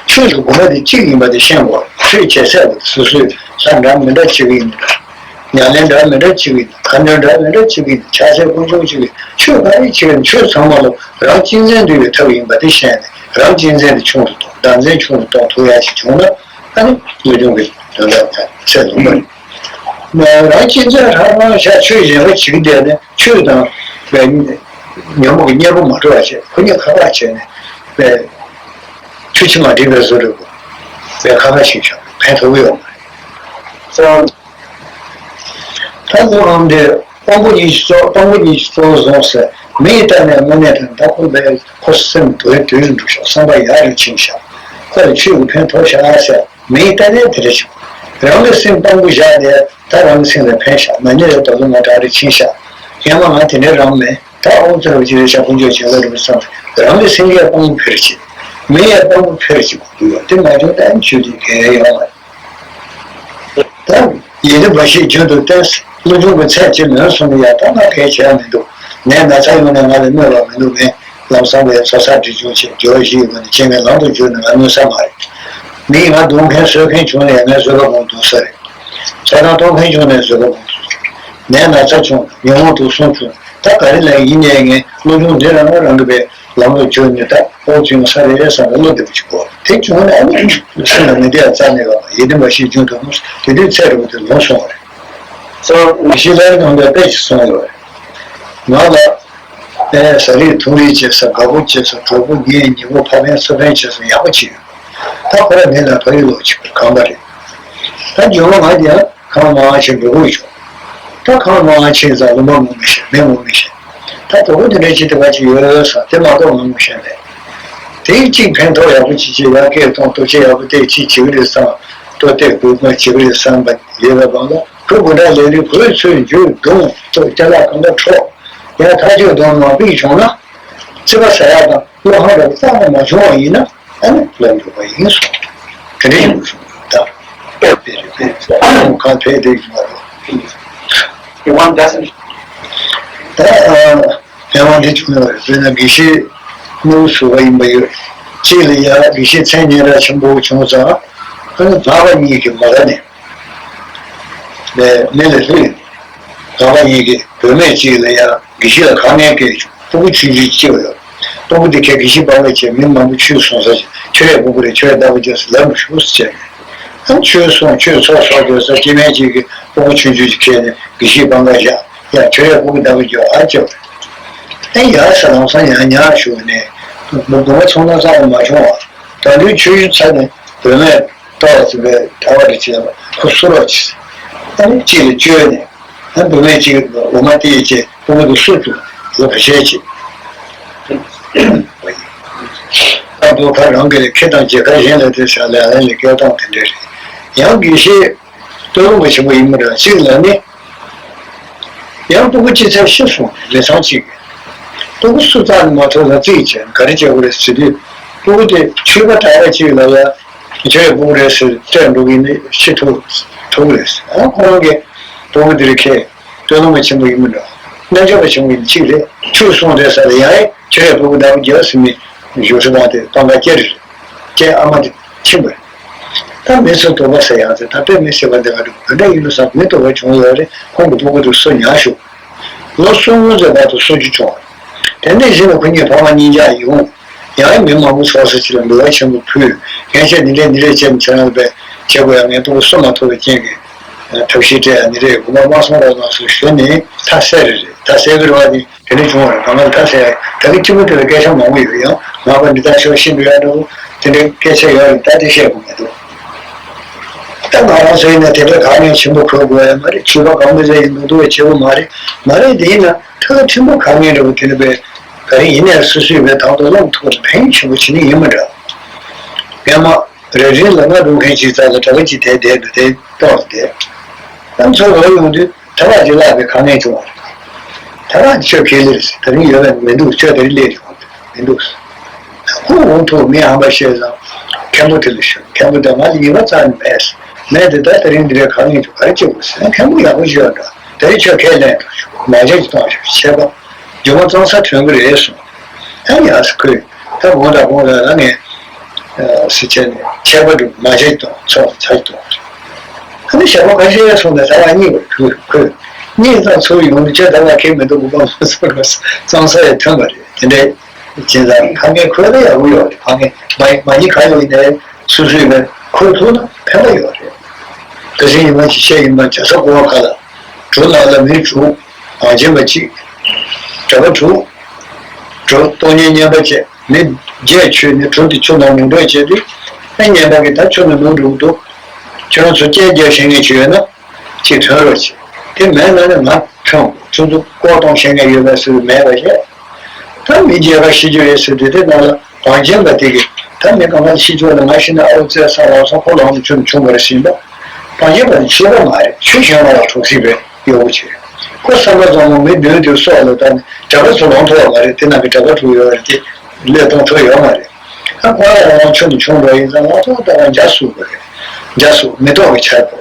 ཆོས་ཀྱི་དགོངས་པ་དེ་གཅིག་ཡིན་པ་དེ་ཤེས་དགོས། ཆོས་བྱེད་ཚད་པ་དེ་སོ་སོས་ལྷ་འདྲ་མི་འདྲ་བྱེད་ཀྱི་ཡིན་ན། ཉམས་ལེན་འདྲ་མི་འདྲ་བྱེད་ཀྱི་ཡིན་ན། ཁ་འདོན་འདྲ་མི་འདྲ་བྱེད་ཀྱི་ཡིན་ན། ཕྱག་འཚལ་སྐུ་གསུང་བྱེད་ཀྱི་ཡིན་ན། ཆོས་ག་རེ་བྱེད་ཀྱི་ཡིན་ན་ཆོས་ཚང་མ་ལ་རང་གཅེས་འཛིན་འདུལ་བའི་ཐབས་ཡིན་པ་དེ་ཤེས་ནས་རང་གཅེས་འཛིན་དེ་ཆུང་དུ་གཏོང་། བདག་འཛིན་ཆུང་དུ་གཏོང་ཐུབ་ཡ་ཞིག་བྱུང་ན། ཨ་ནི་བློ་སྦྱོང་གི་དོན་དག་ཡང་ཚད་ལོངས་པ་རེད། རང་གཅེས་འཛིན་ཧྲ་ཧྲ་ཤ་ཆོས་གཞན་པ་བྱེད་ཀྱི་བསྡད་ནས་ཆོས་དང་བའི་ཉོན་མོངས་ཀྱི་གཉེན་པོ་མ་གྲོལ་བ་བྱས་ཁོ་གཉིས་ཁ་ཁ་བྱས་ནས་བའི་ཆོས་ཕྱི་མ་འགྲིག་པའི་བཟོ་འདྲ་པོ་བའི་ཁ་ཁ་ཞིག་བཞག་ཕན་ཐོགས་ཀྱི་ཡོད་མ་རེད། ད་ལོ་རང་དེ་དཔང་པོ་གཉིས་ཀྱི་གཙོ་དཔང་པོ་གཉིས་ཀྱི་གཙོ་བོ་བཟུང་ཟེར། མི་ཡི་ལྟ་ནས་དངོས་གནས་དང་ད་ཁོ་བས་ཁོ་སེམས་དུ་དུས་འགྲུབ་ཤོག་བསམ་པ་ཡག་རུ་ཕྱིན་ཤག་ཁོ་ལ་ཆོས་ཀྱི་ཕན་ཐོགས་ཤག་ཟེར། མི་ཡི་ལྟ་ནས་དེ་འདྲ་བྱུང་། རང་གི་སེམས་དཔང་པོ་བཞག་ནས་ད་རང་གི་སེམས་ལ་ཕན་ཤག་མ་ཉེས་ལ་ད་ལོ་ང་དྲག་རུ་ཕྱིན་ཤག་ཡང་མ་ང་དེ་འདྲའི་རང་མེད། ད་ཨོ་ཙི་ར་བ་ཅི་རེད་ཤག་ཕུན་ཚོགས་བྱེད་ལ་རུ་བསམ། རང་གི་སེམས་ཡས་དཔང་པོ་ཕེར་གྱིས། མི་ཡས་དཔང་པོ་ཕེར་གྱིས་དགོས་ཡོད་དེ་མ་བྱུང་ད་ཡང་ཆོས་དེ་གལ་ཡོད་མ་རེད། ད་ཡིད་དུ་མ་ཤེས་རྒྱུན་དུ་བསྟན། བློ་སྦྱོང་གི་ཚད་ཅིག་ལོན་སོང་ནས་ཡང་ད་ང་གལ་ཆེ་ཡ་མི་འདུག་ནད་ན་ཚ་ཡོང་ནས་ང་ལ་གནོད་པ་མི་འདུག་ངས་ལམ་སང་ལ་ཚོགས་བསགས་སྒྲིབ་སྦྱོང་བྱས་སྦྱོར་བ་བཞི་ཡི་སྒོ་ནས་སྐྱེ་དམན་ལམ་དུ་བསྒྱུར་ནས་ང་གནོད་ས་མ་རེད། མིས་ང་རྡུང་མཁན་གསོད་མཁན་བྱུང་ནས་ངས་བཟོད་པ་སྒོམ་འདུག་ས་རེད། ཚོགས་དང་གཏོང་མཁན་བྱུང་ནས་བཟོད་པ་སྒོམ་འདུག་ནད་ན་ཚ་བྱུང་ཉོན་མོངས་དུག་གསུམ་བྱུང་ད་ག་རེ་ལ་ཡིན་ནས་ངས་བློ་སྦྱོང་འདི་རང་རང་གི་པའི་ལམ་ལ་བྱོན་ནས་ད་ཨོ་བྱུང་ས་རེད་བསམ་པའི་བློ་བདེ་པོ་ཅིག་གོ། དེ་བྱུང་ནས་ཨ་ནི་སེམས་ལ་མི་བདེ་བ་རྩ་ནས་ཡོད་པ་ཡིད་བདེ་མ་ཤེས་རྒྱུན་དུ་ལོངས་དེ་དུས་ཚེ་རིང་པོ་དེ་ལོངས་སོང་བ་རེད། སོ་ཞི་ལའི་ནང་པའི་དཔེ་ཞིག་གསུངས་ཡོད་རེད། ང་ལ་ཨེ་ཟ་རིགས་འཐུང་རིགས་བྱེད་ས་དགའ་པོ་བྱེད་ས་གྲོགས་པོ་ངའི་ཉེ་པོ་ཕ་ཕན་སུ་ཕན་བྱེད་ས་ཡག་པོ་བྱེད་ཡོད། ད་ཁོ་ར་མི་ལ་ཕ་ཡུལ་ལོག་ཕྱིན་པར་ཁམས་པ་རེད། ད་རྒྱུ་མ་ང་ཀྱང་ཁམས་མང་ཆེ་འགྲོ་དགོས་བྱུང་། ད་ཁམས་མང་ཆེ་ཙང་ལུང་པ་ངོ་མི་ཤེས་མི་ངོ་མི་ཤེས། ད་གྲོགས་པོ་དེ་འདྲ་ཅིག་དེ་བ་ཅིག་ཡོད་ས་དེ་མ་གཏོགས་ང་ངོ་ཤེས་མེད། དེའི་གཅིག་ཕན་ཐོགས་ཡག་པོ་ཅིག་ཅིག་ཡར་སྐད་གཏོང་སྟོབས་ཆེ་ཡག་པོ་དེ་ཅིག་བྱེད་ཀྱི་རེད་བསམ་སྟོབས་དེ་དགོས་མཁོ་བྱེད་ཀྱི་རེད་བསམ་པ་ཡོད་པའི་སྒང་ལ་ཁོ་དགོན་གྲྭ་ལས་རིགས་ཁོའི་ཚོས་འཇུས་བརྡུངས་སྟོབས་ཅ་ལག་གང་ག་འཕྲོག་ཡང་ཐག་གཅོད་གཏོང་མ་ཕིག་བྱུང་ན་རྩིས་པ་ཟ་ཡག་དང་བློ་ཧང་རག་རྩ་ནས་མ་བྱུང་བ་ཡིན་ན་ཨ་ནི་ལམ་འགྲོ་བ་ཡིན་སོང་། དེ་འདྲ་ཡིན་པ་སོང་ད། དཔེ་རེད་དཔེ་རེད་གང་ཕེབས་དེ་ཡིན་པ་རེད། ད་ཨ་ཕན་དབང་འདི་བྱུང་ཡོད་རེད་དཔེར་ན་དགེ་བཤེས་སྨྱུ་གུ་ཟུར་པ་ཡིན་པ་ཡོད། གཅིག་ལ་ཡ་དགེ་བཤེས་མཚན་སྙན་གྲགས་ཆེན་པོ་བྱུང་ཙང་ཨ་ནི་ལྷག་པ་གཉིས་ཀྱི་མ་ག་ནས། ལས་མི་ལས་ལྷུ་ཡིན། ལྷག་པ་གཉིས་ཀྱི་བུད་མེད་གཅིག་ལ་ཡ་དགེ་བཤེས་ལ་ཁ་ངན་སྐད་བྱུང་སྤུ་གུ་ཆུང་ཆུང་སྐྱེ་བ་ཡོད། སྤུ་གུ་དེ་ཁས་དགེ་བཤེས་སྤང་བའི་ཆེད་མི་མང་པོ་ཆོས་གསུང་ས་ཆེད་ཆོས་རའི་སྤུ་གུ་རེད་ཆོས་རའི་བདག་པོ་རྒྱག་ས་ལབ་རུ་ཞུགས་སུ་བྱས། ཨ་ཆོས་གསུང་ཆོས་ཚོགས་གསོག་དགོས་ས་སྐྱེ་དམན་གཅིག་གིས་སྤུ་གུ་ཆུང་ཆུང་ཅིག་ཁས་ནས་དགེ་བཤེས་སྤང་བ་བཞག་ཡ་ཆོས་རའི་སྤུ་གུ་བདག་པོ་རྒྱག་ཨ་ཅོ། ཨེ་ཡ་ས་ལམ་སང་ཡང་ཉག་ཞུགས་ནས་མི་དགོས་པ་ཚོང་ན་རྩ་ལ་མ་བྱུང་བ་ད་དུང་ཆོས་ཞུ་ཚར་ནས་བུད་མེད། ལྟ་བ་ཅིག་ལས་གྲྭ་པ་རེ་བྱས་ལ་ཁོ་བསུ་རོགས་གྱིས། ཨ་ནི་གཅིག་ལ་བཅོལ་ནས་ཨ་བུད་མེད་ཅིག་འོ་མ་སྟེར་བྱས་སྤུ་གུ་དེ་བསུ་བཅུག་ལོ་བ་བྱས་ཀྱི། ཨ་བུ་ཁ་རང་གི་ལས་ཁེ་དང་རྒྱལ་ཁ་གཞན་ལ་དེ་ཟ་ལས་ཨ་ལས་སྐད་གཏོང་དེ་འདྲ་རེད། ཡང་དགེ་བཤེས་སྟོད་ལུང་པ་ཆེན་པོ་ཡིན་མི་འདྲ་གཅིག་ལ་ནི། ཡང་སྤུ་གུ་ཅི་ཚད་ཤི་སོང་ནས་མི་ཚང་གཅིག་གིས། སྤུ་གུ་སུ་བཙལ་ནས་མ་ཐུབ་ལ་རྩིས་བྱས་ནས་ག་རེ་བྱེད་དགོས་རེད་ཟེར་དུས། སྤུ་གུ་དེ་ཆོས་པ་གྲྭ་པ་གཅིག་ལ་ཡ། ཁྱོད་སྤུ་གུ་རེད་ཟེར་སྤྲད་འགྲོ་གི་ནི་ཤི་ཐུབ་ཐུབ་རེད་ཟེར། ཨ་ཁོ་རང་གིས་སྤུ་གུ་དེ་རིགས་ཁས་སྟོད་ལུང་པ་ཆེན་པོ་ཡིན་མི་འདྲ། རྣལ་འབྱོར་པ་ཆེན་པོ་ཡིན་གཅིག་རེད་ཆོས་གསུངས་རེད་ཟེར་ལ་ཡ་ཨེ་ཁྱོད་སྤུ་གུ་བདག་པོ་རྒྱག་ཟེར་མི་བཞུགས་ས་དང་དེ་སྤང་ཁ་སྐྱེ་རེད། ཀྱེ་ཨ་མ་དེ་ཕྱིན་པ་རེད། ད་མི་ཚོ་དོགས་པ་ཟེར་ཡག་ཚེ་ད་ལྟའི་མི་ཟེར་བ་འདི་ག་རེ་ག་འདྲ་ཡིན་ནོ་བསམ་མི་དོགས་པ་བྱུང་ཡོད་རེད། ཁོང་གི་སྤུ་གུ་དེ་གསོ་ཉར་ཞུགས། ལོ་གསུམ་ཙམ་བར་དུ་གསོ་རྒྱུ་བྱུང་བ་རེད། དེ་འདྲ་བཞིན་དུ་ཁོ་གཉིས་ཕ་མ་གཉིས་ཆ་ཡོང་། ཡང་མི་མང་པོ་ཚོགས་ས་ཅིག་ལ་འབུལ་བ་ཆེན་པོ་ཕུལ། མཁན་ཆེན་འདི་འདྲས་འདི་འདྲས་བྱས་ནས་ཁྱེད་རང་ལ་བྱེད་དགོས་ཡ་ངའི་སྤུ་གུ་གསོ་མ་ཐུབ་པའི་རྐྱེན་གྱིས་ཐབས་ཤེས་སྤྲད་ཡ་འདི་འདྲས་དགོངས་པ་མ་གསུངས་རོགས་གནང་ཟེར་ཞུས་ནས་ཐ་སད་རེད་རེད། ཐ་སད་གི་རེད་བ་དེ། དེ་ནས་བྱུང་བ་རེད། གང་ལྟར་ད་ཟེར་ད་གི་གཅིག་པུ་དེ་ལ་སྐད་ཆ་མང་པོ་ཡོད་ཡང་ང་པ་འདི་ལྟར་ཤོག་ཤིན་ཏུ་ཡག་འདྲ་བོ་དེ་འདྲའི་སྐད་ཆ་ཡོད་རེད། ད་དེ་བཤད་དགོས་མི་འདུག་ད་ང་རང་ཚོ་ཡིན་ན་དེ་འདྲའི་གང་ངན་ཆེན་པོ་འཁོར་དགོས་ཡ་མ་རེད། ཆོས་པ་གང་མི་ཚེ་ཡིན་མི་འདུག་བའི་བྱེད་པོ་མ་རེད། མ་རེད་དེ་ཡིན་ན་ཁ་ཁ་ཕྲན་བུ་གང་ངན་འདྲ་བོ་དེ་འདྲ་བས་ག་རེ་ཡིན་ནའི་སོ་སོའི་བས་དང་དུ་བླངས་ཐུབ་པ་ལ་ཕན་ཆེན་པོ་བྱེད་ནི་ཡིན་མི་འདྲ། སྔན་མ་རེ་རེ་ལ་ང་སྒྲུང་མཁན་གཅིག་རྩ་ལ་གྲྭ་པ་གཅིག་དེ་བསྡད་འདུག་དེ་ཏོག་ཙམ་བསྡད། ང་ཚོ་ལོ་ཡོང་དུས། ཐ་མག་ཅིག་བརླགས་པའི་དཀའ་ངལ་བྱུང་བ་རེད། ཐ་མག་ཅིག་ཁྱོད་ཁས་ལེན་ཟེར་ད་རིང་ཡོད་པ་མི་འདུག་ཁྱོད་ད་རིང་སླེབས་ཡོང་བ་མི་འདུག་ཁོ་འོང་ཐུག་མི་ཧམ་པ་བཤད་ཙང་། མཁན་པོ་དེ་ལ་ཞུ། མཁན་པོ་དེ་ང་ལ་ཉེས་པ་རྩ་ནས་མེད། མེད་དེ་ད་ད་རིང་འདི་འདྲའི་དཀའ་ངལ་བྱུང་ག་རེ་བྱེད་དགོས་ཟེར། མཁན་པོ་ཡག་པོ་ཞིག་ཡོད་འདྲ། ད་རིང་ཁྱོད་ཁས་ལེན་འགྲོ་ཞུ་མ་བྱས་ཀྱི་གཏོང་ཞུ་ཆད་པ། རྒྱུ་མ་གཙང་ས་ཐོན་གི་རེད་གསུངས། ཨ་ཡ་ཟེར་ཁོས། ད་དགོངས་དག་དགོངས་དག་ལ་ངས་ཟེར་བྱས་ནས་ཆད་པ་འགྲུབ་མ་བྱས་ཀྱི་གཏོང་ཚོགས་ཚ་གི་གཏོང་། ཨ་ནི་ཞག་པོ་ཁ་ཤས་སོང་ནས་ཟླ་བ་གཉིས་པར་གྱུར་ཁོས། གཉིད་ཙམ་ཚུར་ཡོང་དུས་ཁྱོད་ད་ལ་ཁེལ་མི་འདུག་གོ་པ་མ་སོང་ར་གཙང་ས་ཡང་ཐོན་པ་རེད། དེ་འདྲའི་བྱས་ཙང་ཕ་ངའི་ཁོས་ད་ཡག་པོ་ཡོད་རེད། ཕ་ངའི་མ་མ་ཉེས་གང་ཡོད་ཡིན་ནའི་སོ་སོའི་ངས་ཁོས་ཐུག་ན་ཕན་པ་ཡོད་རེད། ད་ཟིན་ཡིན་མ་ཅིག་བཤད་ཡིན་མ་བྱ་ས་གོ་བ་ཁ་ལ་གྲུ་ནང་ལ་མི་དྲུག་གངས་ཅན་པ་གཅིག་གྲྭ་པ་དྲུག་གྲུ་སྟོང་ཉིད་བསྙེན་པ་བཅས་མི་བརྒྱད་མཆོད་ནས་གྲུ་དེ་ཆུ་ནང་ལུང་འགྲོ་བྱས་ཏེ་ཨ་བསྙེན་པ་གིས་ད་ཆུ་ནང་ལུང་འགྲོ་གི་འདུག་ཁྱོད་རང་ཚོ་རྐྱལ་རྒྱག་ཤེས་མཁན་ཅིག་ཡོད་ན། ཅིག་ཐོན་རོགས་གྱིས། དེ་མེད་ན་ནི་ང་ཁྱོད་ཁྱོད་ཚོ་ལྐོག་གཏོང་བྱེད་མཁན་ཡོད་པ་ཟེར་མེད་པ་བཤད། ད་མི་རྒྱལ་ཁ་ཤི་རྒྱུ་རེད་ཟེར་དུས་དེ་ནང་ལ་བང་ཆེན་པ་དེ་གིས་ད་མི་གང་ག་ཤི་རྒྱུ་ལ་ང་ཤི་ན་ཨོ་ཙེ་ས་རང་སོང་ཁོ་ལོང་ཆུང་ཆུང་བར་ཕྱིན་པ། བང་ཆེན་པ་དེ་ཤི་བ་མ་རེད། ཆོས་བྱེད་མ་ལ་གྲོགས་སྲིད་པའི་གཡོག་པོ་བྱེད། ཁོ་བསམ་པ་བཟང་མོ་མི་བདུན་དུ་སོགས་ལ་བཏང་ནས་གྲྭ་པ་ཚོ་ལོང་ཐུབ་པ་མ་རེད། དེ་ནང་གི་གྲྭ་པ་དྲུག་ཡོད་རེད། དེ་བློས་གཏོང་ཐུབ་ཡོད་མ་རེད། ཨ་ཁོ་རང་རང་ཆུང་ནས་ཆུང་འགྲོ་ཡིན་ཙང་ང་ཚོ་ལྟ་བ་འཇའ་སུ་པ་རེད། འཇའ་སུ་མེ་ཏོག་གི་ཆར་པོ།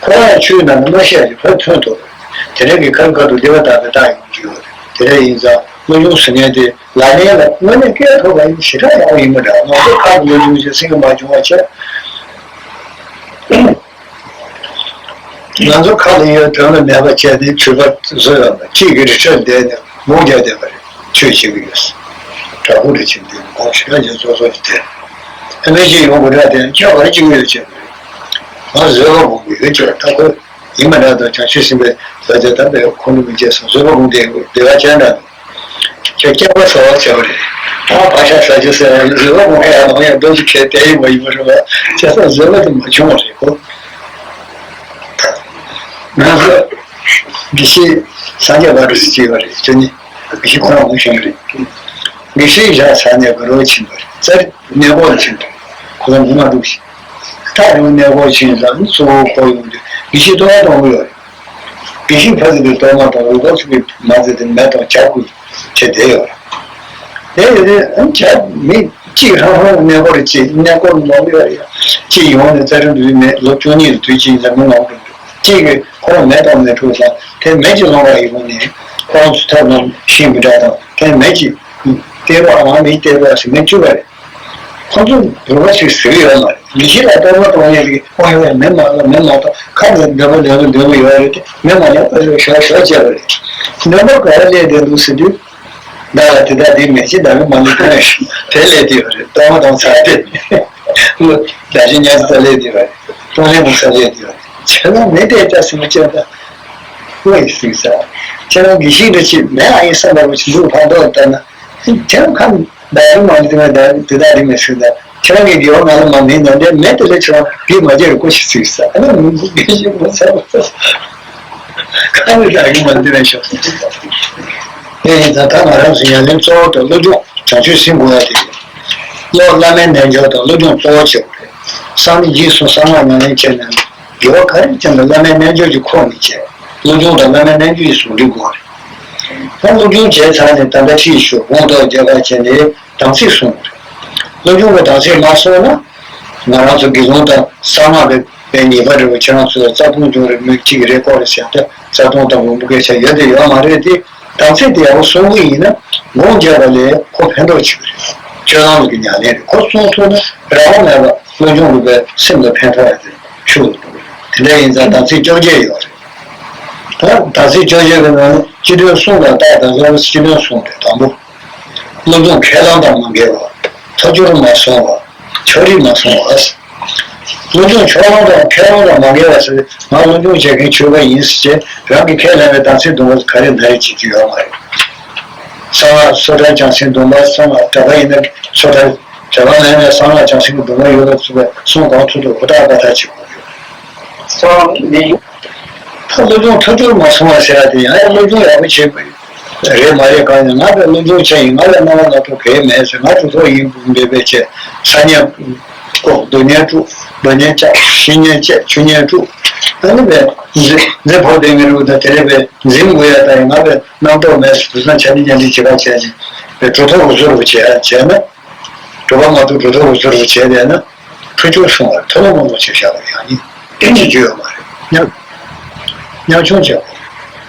ཁོ་རང་ཆུའི་ནང་ནས་མ་བཤད་ཀྱི་ཕར་ཐོན་ཐུབ་རེད། དེ་རིང་གི་ཁ་ཁ་ཏུ་ལེ་བ་དག་གི་རྟགས་ཡོང་རྒྱུ་ཡོད་རེད། དེ་འདྲ་ཡིན་ཙང་སློབ་སྦྱོང་ཟེར་མཁན་དེ་ལག་ལེན་ལ་དངོས་གནས་བཀལ་ཐུབ་པ་ཡིན་ཞེ་དྲག་ཡག་པོ་ཡིན་པ་འདྲ། ང་ཚོ་ཁ་གི་སློབ་སྦྱོང་ཞིག་སེང་གེ་མ་བྱུང་བ་བྱས། ང་ཚོ་ཁ་ལ་ཡོད་དོན་ལ་མེད་པ་བྱས་ཏེ་ཆོས་པ་བཟོས་ཡོད་པ་གཅིག་གིས་རི་ཁྲོད་བསྡད་ནས་མུ་རྒྱག་བསྡད་པ་རེད། ཆོས་བྱེད་ཀྱི་ཡོད། དྲག་པོ་རེ་བྱེད་འདི་གོང་ཞིག་ལ་རྗེས་སོ་སོ་ཞིག་དེ་ཨ་མེ་ཅིག་ཡོང་དགོས་ར། དེ་ཁྱོད་བར་གཅིག་ཡོད་བྱེད་པ་རེད། ང་བཟོད་པ་སྒོམ་གྱི་ཡོད་ཅེས་ད་ཁོ་ཡིན་པ་འདྲ་དང་བྱང་ཆུབ་སེམས་དཔའི་ས་ཆ་ད་པའི་ཁོང་ཁྲོ་མི་བྱེད་སོང་བཟོད་པ་སྒོམ་བསྡད་དགོས་བདེ་བ་ཅན་འདྲ་འདུག་ཁྱེད་སྐྱག་པ་ཟ་བ་བྱས་པ་རེད། ཨ་བ་ཤ་ཟ་རྒྱུ་ཟེར་བ་ཡིན། རི་བོ་མོ་ཧེ་ཡ་ལོང་ཡ་རྡོ་ཅིག་ཁྱེད་དེ་ཡིན་པ་ཡིན་པ་རེད་བ། ཁྱེད་ཚོ་བཟོད་པ་དེ་མ་བྱུང་བ་རེད་གོ། ང་ཚོ་དགེ་བཤེས་སངས་རྒྱས་བ་རུ་སི་ཅི་ཡོད་རེད་ཅོ་ནི། དགེ་བཤེས་ཁོ་རང་ངོ་ཤེས་རེད། དགེ་བཤེས་བཞག་ས་ནས་ག་རོ་ཕྱིན་པ་རེད། རྩ་རི་གནས་སྐོར་ལ་ཕྱིན་འདུག་ཁོ་རང་ངོ་མ་འདུག་ཞིག་ཐག་རིང་གནས་སྐོར་ཕྱིན་ཙང་གཙོ་བོ་ཁོ་ཡོང་དུས་དགེ་བཤེས་ཏོ་བ་གཏོང་གི་ཡོད་རེད། དགེ་བཤེས་ཕ་ཚེ་དེ་གཏོར་མ་དང་རུས་པ་ཚུགས་ཀྱི་མ་ཚེ་དེ་མེ་དང་བྱ་ཀུ་བྱས་བསྡད་ཡོད་རེད། དེ་ཡོད་དུས་ཨ་བྱ་མི་གཅིག་ཧྲང་ཧྲང་གནས་སྐོར་གཅིག་གནས་སྐོར་ལོག་ཡོད་ཡ། གཅིག་ཡོང་ནས་རྩ་ཁྲིམས་འདུལ་མེད་ལོ་བཅུ་གཉིས་ལ་དུས་གཅིག་ལ་མི་ངོམ་འགྲོ་འདུག་གཅིག་གིས་ཁོ་རང་མེ་དང་མེ་འཁྲུག་ཙང་དེ་མེ་གཅིག་ལོང་བ་ཡི་ཁོང་ནས་ཁོ་རང་ཚོ་ཐབས་ལམ་ཤིང་མི་འདྲ་དང་དེ་མེ་གཅིག་སྟེར་རོགས་ཨ་མ་མི་སྟེར་རོགས་ཟེར་མི་བཅུག་པ་རེད། ཁོ་ཚོ་འབུལ་བ་ཞིག་ཟེར་གི་ཡོད་མ་རེད། མི་ཤི་ལ་གཏོར་མ་གཏོང་ཡས་ཀྱི་ཨོ་ཡོད་ཡ་མེ་མ་ལ་མེ་མ་གཏོང་ཁ་ནས་འདོད་པ་ལེན་ལ་འདོད་པ་ཡོད་རེད་དེ་མེ་མ་ལེན་པ་ཞོག་ཞོག་བྱས་པ་རེད། ནོར་བ་ག་རེ་ལས་བསྡད་འདུག་ཟེར་དུས། བདག་ལ་དེ་དག་དེའི་མེད་ཅེས་བདག་གི་མ་ལུས་ཀུན་ལས་ཤོག་དེ་ལས་དེ་ཡོད་རེད། གཏོར་མ་གཏོང་ཚར་ཏེ། བདག་གཞན་ཉལ་ཚ་ལས་དེ་ཡོད་རེད། གཏོང་ལེན་གོང་ས་ལས་དེ་ཡོད་རེད། ཁྱེད་རང་མེ་དེ་ལྟ་སེམས་ཅན་དང་། ཨོ་ཡི་སྲིད་ས། ཁྱེད་རང་གི་ཤིང་རེ་ཆེ་མེ་ཨ་ཡིན་བསམ་པ་རུ་ཆེ་འདུག་ཕར་འདོགས་ལྟ་ན། ཁྱེད་རང་ཁམས་བདག་གི་མ་ལུས་ཀུན་ལས་དེ་དག་དེ་མེད་ཟེར་ད། ཁྱེད་རང་གི་དགེ་བ་ང་ལ་མ་མེད་ན་འདྲ་མེད་དེ་ལས་ཁྱེད་རང་གིས་མ་བརྗེད་རུ་ཀོ་ཞིག་ཚིག་ས་ཨ་ནི་མི་འདུག་གེ་ཞིག་མ་ཚར་བ། ཁ་ནི་རག་གི་མ་འདི་རེད་ཤག་དེ་ཡིན་ད་ལྟ་ང་རང་ཚོ་ཡ་ལན་གཙོ་བོ་དང་སློབ་སྦྱོང་བྱང་ཆུབ་སེམས་དགོས་ཡ་དེ་ཡིན། སློབ་བླ་མའི་རྣལ་འབྱོར་དང་སློབ་སྦྱོང་གཙོ་བོ་བྱེད་དགོས་རེད། བསམ་ཡས་ཀྱིས་གསུངས་གསང་སྔགས་ཉམས་ལེན་བྱས་ནས་དགེ་བ་ག་རེ་བྱས་ན་བླ་མའི་རྣལ་འབྱོར་གྱི་ཁོག་ནས་བྱས། སློབ་སྦྱོང་དང་བླ་མའི་རྣལ་འབྱོར་གྱི་ཟུང་འབྲེལ་དགོས་རེད། ད་སློབ་སྦྱོང་བྱས་ཚར་ནས་ད་ལྟ་ཁྲིད་ཞུ་སྒོང་རྡོག་རྒྱག་པ་བྱས་ནས་དམ་ཚིག་སྲུང་དགོས་རེད། སློབ་སྦྱོང་གི་དམ་ཚིག་མ་སྲུང་ན། ང་རང་ཚོ་དགེ་སློང་དང་གསང་སྔགས་པའི་པའི་ཉེས་པ་རེད་བ། ཁྱེད་རང་ཚོ་ལ་རྩ་ལྟུང་འབྱུང་རེད། མི་གཅིག་གི་རེ་སྐོར་རེད་ཟེར་ཏེ་རྩ་ལྟུང་དང་མང་པོ་སྐད་ཆ་ཡོད་དེ་ཡོད་མ་རེད་དེ། དམ་ཚིག་དེ་ཡག་པོ་སྲུང་གི་ཡིན་ན་སྒོང་རྒྱབ་པ་ལས་ཁོ་ཕན་ཐོགས་ཆེ་གི་རེད། སྤྱོད་ལམ་གྱི་ཉམས་ལེན་རེད། ཁོ་སྲུང་ཐུབ་ན་རང་དབང་མེད་པ་སློབ་སྦྱོང་གི་པའི་སེམས་ལ་ཕན་ཐོགས་ཡ་དེ་ཤུགས་ལ་འདུག་དེ་འདྲ་ཡིན་ཙང་དམ་ཚིག་བཅོ་བརྒྱད་ཡོད་རེད། ད་དམ་ཚིག་བཅོ་བརྒྱད་ཀྱི་ནང་ནས་སྤྱི་དོན་གསུམ་དང་རྟགས་དང་ལྷག་པའི་སྤྱི་དོན་གསུམ་རེད། དང་པོ། སློབ་སྦྱོང་ཁས་བླངས་དང་མ་འགལ་བ། ཐོ་ཅོར་མ་སོང་བ། ཕྱོགས་རིས་མ་སོང་བ། སློབ་སྦྱོང་ཁས་བླངས་དང་ཁས་བླངས་དང་མ་འགལ་བ་ཟེར་ང་སློབ་སྦྱོང་བྱེད་མཁན་ཆོས་པ་ཡིན་ཟེར་རང་གིས་ཁས་ལེན་པའི་དམ་ཚིག་སྡོམ་པ་ག་རེ་ན་རེ་བྱེད་རྒྱུ་ཡོད་མ་རེད། གསང་སྔགས་སོ་ཐར་བྱང་སེམས་སྡོམ་པ། གསང་སྔགས་གྲྭ་པ་ཡིན་ན་སོ་ཐར་གྲྭ་པ་ལེན་ནས་གསང་སྔགས་བྱང་སེམས་ཀྱི་སྡོམ་པ་ཡོད་པ་ཚུད་པའི་གསུང་གང་ཐུབ་ཐུབ་ཧུར་ཐག་འབད་ཐག་བྱེད་དགོས་ཡོད། སོང་ནི། ད་སློབ་སྦྱོང་ཐོ་ཅོར་མ་སོང་བ་ཟེར་ཡ་དེ་ཡང་ཡང་སློབ་སྦྱོང་ཡག་པོ་བྱེད་དགོས་རེད་མ་རེད། གང་ཡིན་ང་བས་སློབ་སྦྱོང་བྱས་ཡིན། ང་ལ་རྣ་བ་སྣ་ཚོགས་གལ་མེད་ཟེར། ང་གྲུབ་ཐོབ་ཡིན་འབད་འབད་བྱས་ཚ་ཉལ་ལྐོག་རྡོ་ཉལ་དཀྲུག་རྡོ་ཉལ་བཅག་ཤིང་ཉལ་བཅད་ཆུ་ཉལ་དཀྲུག་ཨ་ནི་བས་མཛེ་མཛེ་ཕོ་དེ་ངའི་རུ་ད་དེ་རེད་བས་འཛིན་དགོས་ཡ་ད་ཡིན། ང་བས་རྣམ་རྟོག་མེད་ཟེར་དུས་སང་ཆ་ནི་ཉལ་ནི་བྱེད་པ་བྱས་ནས་བས་གྲུབ་ཐོབ་འུ་ཚོ་རུ་བྱས་བྱས་ན་གྲུབ་པ་མ་ཐུབ་གྲུབ་ཐོབ་འུ་ཚོ་རུ་བྱས་བསྡད་ན། ཐུགས་ཆུང་སོང་བར་མཐོ་ལོང་མང་པོ་བྱེད་བཞག་པ་ཡང་ཡིན། ཏིང་ངེ་འཛིན་ཡོད་མ་རེད། ཉམ་ཉམ་ཆུང་བྱེད་པ།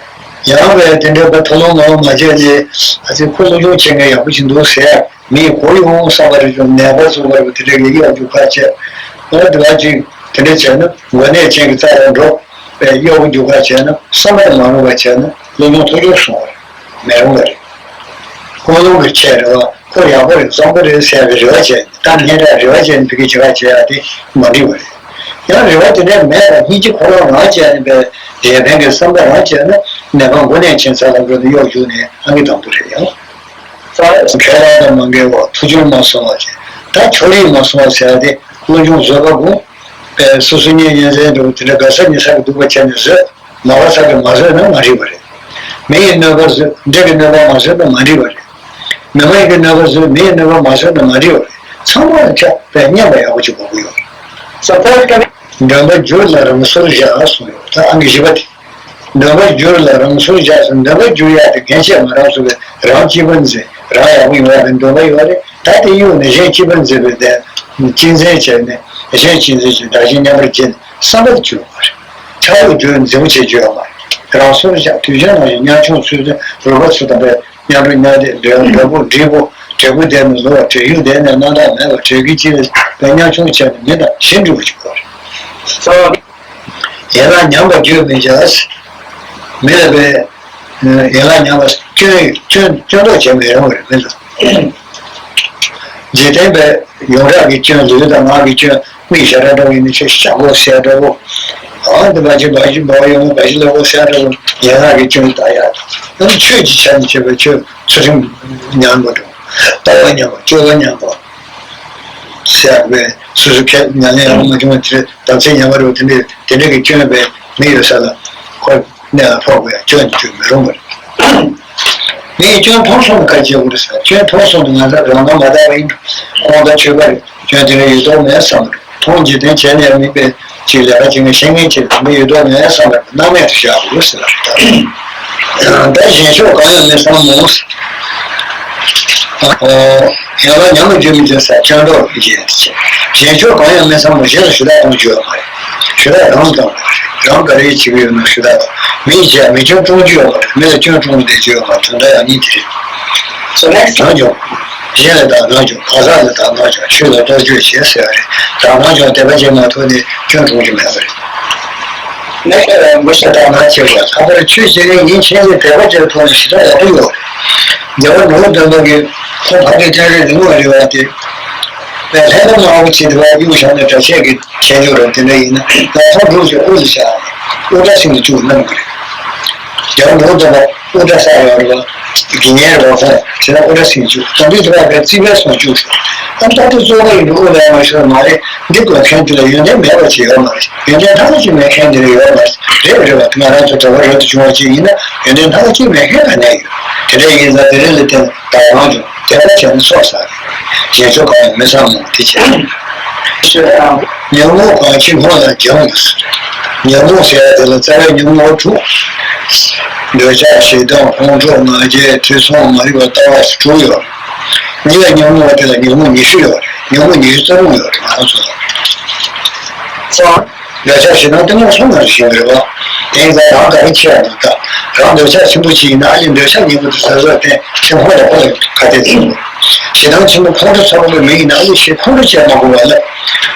ཡང་བས་དེ་འདྲ་བ་མཐོ་ལོང་མང་པོ་མ་བྱས་ནས་ཨ་ཙི་ཁོ་སློབ་སྦྱོང་བྱེད་མཁན་ཡག་པོ་ཞིག་འདུག་ཟེར་མིའི་གོ་ཡོང་བསམ་པ་རེད། ཀྱང་ནད་པ་ཚོ་བར་དེ་འདྲ་གི་གཡོག་རྒྱུག་ཁ་བྱས། ཨ་དེ་བ་ཅིག་དེ་འདྲ་བྱས་ན་གོ་གནས་ཅན་གྱི་རྩ་ལ་འགྲོ་བས་གཡོག་རྒྱུག་ཁ་བྱས་ན་བསམ་པ་མ་རུང་བ་བྱས་ན་སློབ་སྦྱོང་མཐོ་ཆུང་སོང་བ་རེད། མི་རུང་བ་རེད། ཀུན་སློང་གི་ཆེད་རེད་བ། ཁོ་ཡག་པོ་རེད་བཟང་པོ་རེད་ཟེར་བའི་རེ་བ་བྱས་ད་སྙན་གྲགས་རེ་བ་བྱས་ནས་ཕ་གི་བྱེད་པ་བྱེད་ཡ་དེ་མ་འགྲིག་པ་རེད། ཡང་རེ་བ་དེ་འདྲ་མེད་པར་སྙིང་རྗེ་ཁོ་རང་རང་བྱས་ནས་པའི་གཞན་ཕན་གྱི་བསམ་པ་རང་བྱས་ན་ནད་པ་འགོ་ནད་ཆེན་ཚ་ལ་འགྲོ་ནས་གཡོག་རྒྱུགས་ནས་ཨང་ཀི་དང་པོ་རེད་ཡང་། ཁས་བླངས་དང་མ་འགལ་བ་ཐུགས་སྦྱོར་མ་སོང་བ་བྱས་ད་ཕྱོགས་རིས་མ་སོང་བ་ཟེར་ཡ་དེ་སློབ་སྦྱོང་བཟོད་པ་དགོས། པའི་སོ་སོ་གཉེན་ཉེ་ཚན་འདྲ་བོ་དེ་འདྲ་དགའ་ས་ཉེ་ས་གི་སྡུག་པ་བྱས་ནས་བཟོད། མ་བབས་ཚར་དུ་མ་བཟོས་ན་མ་འགྲིག་པ་རེད། མེ་ཡི་གནོད་པ་བཟོས་འབྲས་ཀྱི་གནོད་པ་མ་བཟོས་ན་མ་འགྲིག་པ་རེད། མེ་མེ་ཡི་གནོད་པ་བཟོས་མེ་ཡི་གནོད་པ་མ་བཟོས་ན་མ་འགྲིག་པ་རེད། ཚང་མ་ལ་ཁྱབ་པའི་མཉམ་པ་ཡག་པོ་ཅིག་དགོས་ཀྱི་ཡོད་རེད། སོ་ཕོ་སྐབས། འདོན་པ་བསྒྱུར་ལ་རང་སོར་བཞག་གསུངས་ཡོད། ད་ཨང་ཀི་བཞི་པ་དེ། འདོན་པ་བསྒྱུར་ལ་རང་སོར་བཞག་ཟེར། འདོན་པ་བསྒྱུར་ཡག་དེ་རྒྱན་ཆས་མ་རབས་སུ་བས་རང་གཅེས་པར་མཛད། རང་ཡག་པོ་ཡོང་ཡག་གི་འདོན་པ་ཡོད་རེད། ད་དེ་གཡུག་ནས་གཞན་གཅེས་པར་མཛད་པའི་དེ་གཅེས་འཛིན་བྱས་ནས་གཞན་གཅེས་འཛིན་བྱས། བདག་གཞན་མཉམ་པར་བརྗེ་ནས་བསམ་པ་བསྒྱུར་བ་རེད། ཕྲ་བའི་བསྒྱུར་མཛེས་པོ་བྱས་བརྗོད་ཡོད་མ་རེད། རང་སོར་བཞག་དུས་ཆེན་ནང་བཞིན་ཉམ་ཆུང་ཚུལ་དུ་རོལ་པ་ཚུལ་དང་པའི་མཉམ་རོལ་མཉམ་འདེགས་འབྲས་བུ་འབྲས་བུ་འབྲས་བུ་འབྲས་བུ་བསྡད་ནས་ལོ་བ་བྲེལ་གཡུག་བསྡད་ནས་རྣམ་དག་མེད་པ་བྲེལ་གྱི་ཅི་བས་ཉམ་ཆུང་བྱས་ནས་མི་དང་གཞན་འགྲིག་པ་བྱེད་དགོས་རེད། ཡན་ལག་ཉམས་པ་བརྗོད་མི་བྱ། མི་ལ་བས། ཡན་ལག་ཉམས་པ་སྐྱོན་སྐྱོན་སྐྱོན་འདོགས་བྱེད་མི་རུང་བ་རེད་མི་ལ། འཇིག་རྟེན་པའི་ཡོངས་གྲགས་ཀྱི་སྐྱོན་ལུས་དང་ངག་གི་སྐྱོན་མིག་ཞར་འདྲ་འདྲ་བོ་ཡིན་ན་ཆེ་ཞག་པོ་ཟས་འདྲ་བོ། ཨ་འདི་མ་བྱེད་མ་བྱེད་མ་བྱེད་ཡོང་མ་བྱེད་ལོག་པོ་ཟས་འདྲ་བོ་ཡན་ལག་གི་སྐྱོན་ལྟ་ཡག་དང་ཆོས་ཀྱི་ཆ་ནས་བྱེད་པའི་ཆོས་ཚུལ་ཁྲིམས་ཉམས་པ་འདྲ་བོ། ལྟ་བ་ཉམས་པ་སྤྱོད་པ་ཉམས་པ། ཟེར་བས་སོ་སོ་ཁས་ཉམས་ལེན་ཡག་པོ་མ་བྱུང་བ་དེ་དམ་ཚིག་ཉམས་པ་རེད་བ། དེ་འདྲའི་དེ་འདྲའི་གི་སྐྱོན་པས་མི་ཡོད་ས་ལ་ཁོ་གནས་ལ་ཕོག་པའི་སྐྱོན་བརྗོད་མི་རུང་བ་རེད། མི་ཡི་སྐྱོན་མཐོང་སོང་ན་ག་བྱེད་དགོས་རེད་ཟེར། སྐྱོན་མཐོང་སོང་ན་ང་ཚོ་རང་སྣང་མ་དག་པ་ཡིན། དབང་དང་ཆོས་པ་རེད། སྐྱོན་དེ་འདྲ་ཡོད་མདོག་མེད་བསམ་པ་རེད། མཐོང་འཇིག་རྟེན་བྱས་ནས་མིན་པའི་ཅིག་ལས་ཀ་བྱེད་མཁན་ཤེས་མཁན་ཅིག་མི་ཡོད་མདོག་མེད་བསམ་པ་སྣང་མེད་དུ་བཞག་དགོས་ཟེར་བ་རེད། ད་གཞན་ཕྱོགས་གང་ཡང་མི་བསམ་མོ། ཡང་ལ་ཉམས་ལ་འགྱུར་མི་འགྱུར་ས་སྐྱོན་འགྲོ་གི་ཡིན། གཞན་ཕྱོགས་གང་ཡང་མི་བསམ་མོ། གཞན་ལ་ཞུ་དག་གཏོང་རྒྱུ་ཡོད་མ་རེད། ཞུ་དག་རང་ལ་གཏོང་དགོས་རེད། རང་ག་རེ་བྱེད་ཀྱི་ཡོད་ན་ཞུ་དག་གཏོང་། མི་ཡིས་བྱས་མི་སྐྱོན་བཀྲོངས་རྒྱུ་ཡོད་མ་རེད། མི་ལ་སྐྱོན་བཀྲོངས་བསྡད་རྒྱུ་ཡོད་མ་རེད། དོན་དག་ཡང་སྙིང་དེ་རེད། སོ་ནེགསི་རང་སྐྱོན། གཞན་ལ་བདག་རང་སྐྱོན། གང་ཟག་ལ་བདག་རང་སྐྱོན། ཆོས་ལ་གཏོར་སྐྱོན་བྱེད་ཟེར་བ་རེད། བདག་རང་སྐྱོན་དད་པ་བྱེད་མ་ཐུབ་ནས་སྐྱོན་བཀྲོངས་རྒྱུ་མེད་པ་རེད། ནེགསི་མི་ཤ་དང་ང་ཆེ་བ་ལྷག་པར་ཆོས་བྱེད་མཁན་ཡིན་ཕྱིན་ཆད་དད་པ་བྱེད་ཐུབ་ན་ཞེ་དྲག་ཡག་པོ་ཡོད་རེད། རྒྱལ་བ་ནོར་བུ་སྟོན་པ་གིས་ཁོང་ཕ་གི་སྤྱན་རས་གཟིགས་དངོས་རེད་བ་དེ། བས་ལྷན་པ་མང་པོ་བྱེད་དུ་བ་གཡུག་བཞག་ནས་གྲྭ་ཆས་ཀྱི་ཆས་འཇོག་རབ་དེ་འདྲ་ཡིན་ན་ང་ཐོག་འགྲུབ་ཀྱི་དབུ་ལ་བཞག་དབུ་སྐྲ་སྲིང་དུ་བཅུག་གནང་གི་རེད། རྒྱལ་བ་ནོར་བུ་སྟོན་པ་དབུ་སྐྲ་བསགས་ཡོད་རེད་བ། དགེ་བསྙེན་རེད་བ། ཁོང་བྱས་ན་དབུ་སྐྲ་སྲིང་བཅུག་དམ་པའི་ཐོག་པའི་རྩིས་པའི་སོང་བཅུག་ཨ་ད་དེ་གཙོ་བོ་ཡིན་འགྲོ་དབུ་ལ་མ་ཤོར་མ་རེད། འདི་དགོས་མཁན་དེ་ལ་ཡོན་ཏན་མེད་པ་ཅིག་ཡོད་མ་རེད། ཡོན་ཏན་ཐ་ན་ཅིག་མེད་མཁན་དེ་ལ་ཡོད་མ་རེད། རེད་རེད་བ། ང་རང་ཚོ་གྲྭ་པ་རབ་ཏུ་བྱུང་བ་ཅིག་ཡིན་ན་ཡོན་ཏན་ཐ་ན་ཅིག་མེད་མཁན་ག་ནས་ཡོད། དེ་འདྲ་ཡིན་ཙང་དེ་རིང་ལ་བརྟེན་བདག་རང་བྱུང་དད་པ་བྱས་ནས་སྲོག་ཟ་རེད། གཞན་ཕྱོགས་གང་ཡང་མི་བསམ་མོ་དེ་བྱས། ཉོན་མོངས་གང་ཆེ་སྔོན་ལ་སྦྱངས་ཟེར། ཉོན་མོངས་ཟེར་ཡ་དེ་ལ་རྩ་བའི་ཉོན་མོངས་དྲུག་འདོད་ཆགས་ཞེ་སྡང་ཁོང་ཁྲོ་ང་རྒྱལ་ཐེ་ཚོམ་མ་རིག་པ་ལྟ་བ་དྲུག་ཡོད། གཉིས་པའི་ཉོན་མོངས་པ་དེ་ལ་ཉོན་མོངས་ཉི་ཤུ་ཡོད་རེད། ཉོན་མོངས་ཉི་ཤུ་རྩ་རླུང་ཡོད་རེད། ང་རང་ཚོ་ལ། འདོད་ཆགས་ཞེ་སྡང་གཏི་མུག་གསུམ་ལ་ཞེན་པ་རེད་བ། དེ་ཡིན་ཙང་རང་ག་རེ་ཆེ་བ་ན་ད། རང་འདོད་ཆགས་ཆེན་པོ་ཅིག་ཡིན་ན་ཨ་ལས་འདོད་ཆགས་ཉེ་པོ་དེ་ཟ་ཟ་བསྟན་ཆེ་ཁོང་ལ་ཁོ་ལ་ཁ་གཏད་ཚིག་དགོས། ཞེ་སྡང་ཆེན་པོ་ཁོང་ཁྲོ་ཚ་པོ་གི་མི་ཡིན་ན་ཨ་ལས་ཆེ་ཁོང་ཁྲོ་བྱས་མ་དགོས་པ་ལ།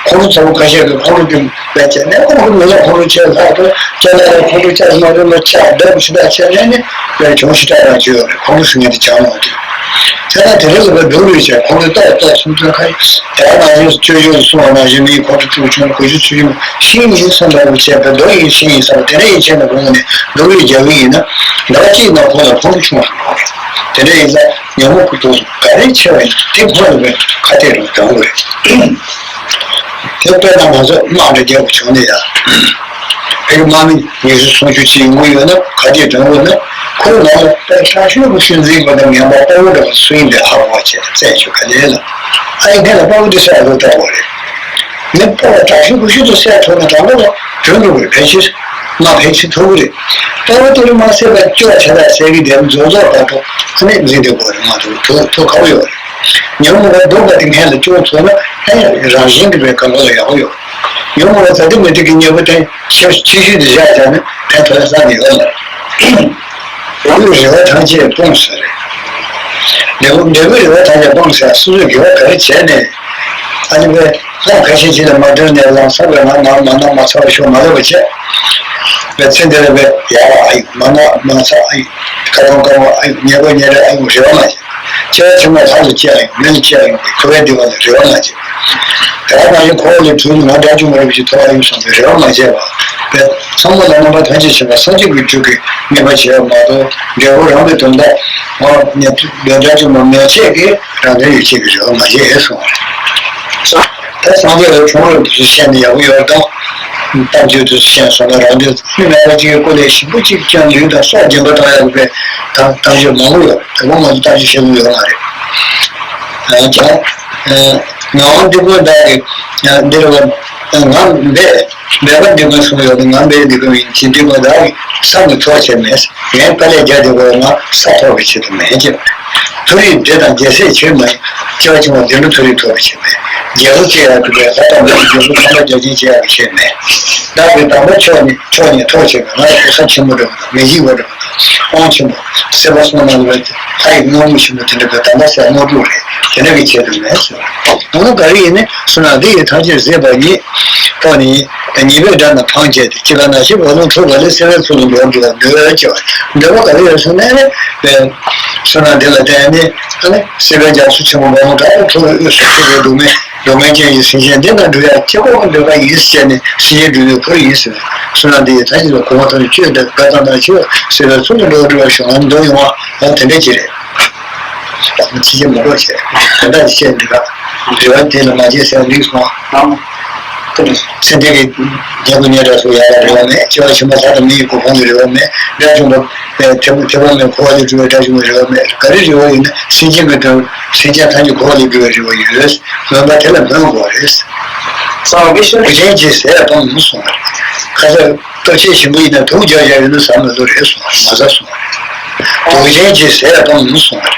ཁོང་ཁྲོ་ཚ་པོ་ཁ་ཤས་ཀྱིས་ཁོང་ཁྲོ་དེ་བས་བྱས་ནས་ཁོང་ཁྲོ་མི་ལ་ཁོང་ཁྲོ་བྱས་ལྷག་ཏུ་ཅ་ལག་ལ་ཁོང་ཁྲོ་བྱས་མ་རེད་མ་ཆགས་འདྲ་པོ་ཞེ་དྲག་བྱས་ནས་ནི་བས་གྱོང་ཞེ་དྲག་རང་བྱོས་ཡོད་རེད། ཁོང་ཁྲོ་ཟེར་མཁན་དེ་བྱང་བ་རེད། དེ་ལ་དེ་རིང་ལ་བའི་སྡུག་རུས་བྱས་ཁོང་ཚོས་ཏོག་ཏོག་སུམ་ཚོན་ཁ་ཡིས་དེ་ནང་བཞིན་སྤྱོད་ཡུལ་གསུང་བ་ནང་བཞིན་མིའི་ཁོང་ཁྲོ་དཀྲུག་ཆུང་དགུ་བཅུ་ཚུལ་ཁྲིམས་ཤིང་ཡིན་སོང་འདྲ་བོ་བྱས་པའི་རྡོ་ཡིན་ཤིང་ཡིན་བསམ་པ་དེ་འདྲ་ཡིན་ཕྱིན་ན་དགོངས་ནས་སྡུག་རུས་རྒྱག་གི་ཡིན་ན་ཟླ་བ་གཅིག་ནང་ཁོང་ལ་ཁོང་ཁྲོ་ཆུང་བ་རེད། དེ་འདྲ་ཡིན་ཙང་ཉོན་མོངས་ཀྱི་དུག་ག་རེ་ཆེ་བ་ཡིན་དེ་ཁོང་ལ་བའི་ཁ་གཏད་རང་གཏོང་དགོས་རེད། དེ་དཔེར་ན་ང་ཚོ་དམག་འདྲ་རྒྱག་དགོས་བྱུང་ན་ཡ། ཕ་གི་དམག་མི་ཉི་ཤུ་སུམ་ཅུ་ཅིག་ཡོང་གི་ཡོད་ན་ག་དེ་འདྲ་བོ་ན་ཁོའི་ནང་ལ་དཔེ་དྲག་ཤོས་ཀྱི་ཤུལ་འཛིན་པ་དང་ངན་པ་དཔའ་བོ་འདྲ་བ་སུ་ཡིན་པའི་ཧ་གོ་བ་བྱས་བཙལ་ཆོག་ག་ལེ་ལ། ཨ་ཡི་ཐད་ལ་དཔའ་བོ་འདི་བསད་ལོ་བཏང་བ་རེད། མི་དཔའ་བ་དྲག་ཤོས་ཀྱི་ཤུལ་དུ་བསད་ཐུབ་ན་དང་པོ་ལ་གྲོན་འགྲོ་གི་རེད། ཕལ་ཆེར་དམག་ཕལ་ཆེར་ཐུབ་གི་རེད། དཔའ་བོ་དེ་རུ་མ་བསད་པའི་སྐྱོ་བ་བྱས་ད་ཟེར་གི་དེ་རྫོགས་རྫོགས་བར་དུ་ཨ་ནི་འཛིན་བསྡད་དགོས་རེད། མ་ཐུབ་ཐུབ་ཐུབ་ཁག་པོ་ཡོད་རེད། ཉོན་མོངས་པ་སྡུག་པ་དེ་སྔོན་ལ་སྐྱོང་ཐུབ་ན་ཨ་ཡ་རང་བཞིན་གྱི་བའི་ག་ལོ་ལ་ཡག་པོ་ཡོད། ཉོན་མོངས་པ་ཟ་དུ་མི་དུ་གི་གཉེན་པོ་དེ་ཆེ་ཆེ་ཤོས་དེ་བཞག་བཞག་ན་ཕན་ཐོགས་ས་ནི་ཡོད་ལ། འབྲས་བུའི་རེ་བ་ཐམས་ཅད་སྤོངས་ཟེར་རེད། འབྲས་བུ་འབྲས་བུའི་རེ་བ་ཐམས་ཅད་སྤོངས་ཟེར་སོ་སོས་དགེ་བ་ག་རེ་བྱས་ནས་ཨ་ནི་བས་ལྷ་ཁ་ཤས་ཅིག་ལ་མ་འདྲེན་ནས་ལམ་སང་བས་ང་ནང་མ་ནང་མ་ཚ་བ་ཤོག་མ་ལབ་པ་བྱས། བས་ཚེ་འདི་ལ་བས་ཡག་པ་ཨ་ཡོད་མ་ནག་མ་ཚ་ཨ་ཡོད་ཁ་ཏོང་ཁ་བ་ཨ་ཡོད་ཉེས་པ་ཉེས་རེ་ཨ་ཡོད་རེ་བ་མ་བྱས། སྐྱེ་བ་ཕྱི་མ་ལྷ་ལ་སྐྱེ་ཡ་ཡོད་མི་ལ་སྐྱེ་ཡ་ཡོད་པའི་འཁོར་བའི་བདེ་བ་ལ་རེ་བ་མ་བྱེད། དེ་ནང་བཞིན་འཁོར་བ་ལས་གྲོལ་ནས་ང་དགྲ་བཅོམ་པ་རིན་པོ་ཆེ་ཐོབ་པ་ཡིན་བསམ་པའི་རེ་བ་མ་བྱས་པ། བས་ཚང་མ་ལ་རྣམ་པ་ཐམས་ཅད་མཁྱེན་པ་སངས་རྒྱས་ཀྱི་རྒྱུད་ཀྱི་ངེས་པ་བྱས་པ་མ་གཏོགས་འབྲས་བུ་རང་གི་དོན་དག་ང་ནས་དགྲ་བཅོམ་པ་མེད་ཅེས་ཀྱི་རང་དོན་ཡོད་ཅེས་ཀྱི་རེ་བ་མ་བྱས་གསུངས་པ་རེད། ད་སངས་རྒྱས་ལ་ཁྱུང་རབས་འདི་ཚོ་བཤད་ན་ཡག་པོ་ཡོད་དམ། གཏམ་རྒྱུད་དུ་ཤེས་སོང་ན། རང་དོན་མི་མེད་པ་གཅིག་གི་སྐོར་ལས་ཞིབ་པོ་གཅིག་ཀྱང་ལུས་དང་སྲོག་སྦྱིན་པ་བཏང་ཡག་པའི་གཏམ་གཏམ་རྒྱུད་མང་པོ་ཡོད། དེ་མང་ང་ཚོ་གཏམ་རྒྱུད་བཤད་ལུགས་ཡོད་མ་རེད། ཨ་ཅག་ངག་དབང་འདི་ཀུན་བདག་གིས་འདིར་བ། ང་འབད་འབད་པ་འདི་ཀུན་གསུངས་ཡོད་དེ། ང་འབད་འདི་ཀུན་ཡིན་གྱི། འདི་ཀུན་བདག་གིས་བསམ་གྱིས་ཐོགས་བྱས་མེད། ངས་དཀའ་ལས་བརྒྱབ་དེ་ཀུན་ང་ས་ཐོབ་པའི་ཆེད་དུ་མེད་ཀྱི། མཐོ་རིས་འདྲེ་དང་རྒྱལ་སྲས་ཆོས་མ་ཡིན། སྐྱེ་བ་ཆུང་བ་འདི་འདྲ་མཐོ་རིས་ཐོབ་པའི་ཆེད་མེད། རྒྱལ་པོ་སྐྱེ་ཡག་གི་བས་ལྷ་དང་མིའི་རྒྱལ་པོ་ཁམས་པ་རྒྱལ་ཆེན་སྐྱེ་ཡག་གི་ཆེད་མེད། བདག་གིས་དམ་པ་མཆོག་ནི་མཆོག་ནི་ཐོགས་བྱས་པའི་ང་ལ་གོ་ས་ཆེན་པོ་འདྲ་བོ་དང་མི་འཇིགས་པ་འདྲ་བོ་དང་དབང་ཆེན་པོ་སྲིད་པ་གསུམ་ནང་ལ་ལྷ་ཡི་དངོས་པོ་ཆེན་པོ་དེ་འདྲ་བའི་དམ་པ་ཟེར་དངོས་གྲུབ་རེད། དེ་འདྲ་གི་ཆེད་དུ་མེད་ཟེར། ང་ལ་ག་རེ་ཡིན་ནི་བསོད་ནམས་འདི་ཡིས་ཐམས་ཅད་གཟིགས་པ་ཉིད། ཐོག་ནས་ཉེས་པའི་དགྲ་རྣམས་ཕམ་བྱས་ཏེ། ཅི་དགར་ན་ཤི་བ་ལང་འཁྲུགས་པ་ལས། སྲིད་པའི་མཚོ་ལས་འགྲོ་བར་འདོད་ཅེས་པ། འདོད་པ་ག་རེ་ཡོད་ཟེར་ན་ནི། བསོད་ནམས་འདི་ལ་བརྟེན་ནས་ཨ་ནི་སྲིད་པའི་རྒྱ་མཚོ་ཆེན་པོ་འབྲོང་དྲག་པོ་འཁྲུགས་པའི་དབུས་སུ་འཁྲུགས་པའི་སྡུག་བསྔལ་སྡུག་བསྔལ་ཅན་གྱི་སེམས་ཅན་འདི་དང་འགྲོགས་ཡག་གཅིག་པོ་འདོད་པ་ཡིན་ཟེར་ནས་སེམས་ཅན་འགྲོ་བའི་ཁུར་ཡིན་ཟེར། བསོད་ནམས་འདི་ཡིས་ཐམས་ཅད་ལ་གོ་བ་ཐོབ་ནས་སྤྱོད་དེ་དགའ་དང་དང་ཆེ་བ་སྲིད་པའི་མཚོ་ལས་འགྲོ་བ་འདོད་ཡོང་བ་ཡང་དེ་འདྲ་ཅིག་རེད། ཕྱི་རྒྱལ་མི་དགོས་བྱས་དེ་འདྲ་བཤད་འདི་ག་རེ་བ་དེ་ལ་མ་བྱེད་ཟེར་འདུག་སོང་། ཚེ་འདི་གི་རྒྱལ་པོ་ཉེ་དྲགས་སུ་ཡག་པ་རེ་བ་མེད། སྐྱེ་བ་ཕྱི་མ་ལྷ་དང་མི་ཡི་གོ་འཕང་གི་རེ་བ་མེད། དགྲ་བཅོམ་པ་ཐེག་པ་མེད་འཁོར་བ་ལས་གྲོལ་བའི་དགྲ་བཅོམ་པའི་རེ་བ་མེད། ག་རེ་རེ་བ་ཡོད་ན་སེམས་ཅན་གྱི་དོན་སེམས་ཅན་ཐམས་ཅད་འཁོར་བ་ལས་གྲོལ་བའི་རེ་བ་ཡོད། སྨོན་པ་དེ་ལ་སྨོན་དགོས་རེད། སངས་རྒྱས་ཀྱིས་ཟས་སྤངས་གསུངས་པ་རེད། ཁ་ཟས་སྟོབས་ཆེན་ཞིམ་པོ་ཡིན་ན་དུག་རྒྱག་བྱ་ཡོད་ན་ཟ་མི་ལོ་རེད་གསུངས་པ་རེད། མ་ཟ་གསུངས་པ་རེད། དུག་ཅན་གྱིས་ཟས་སྤངས་གསུངས་པ་རེད།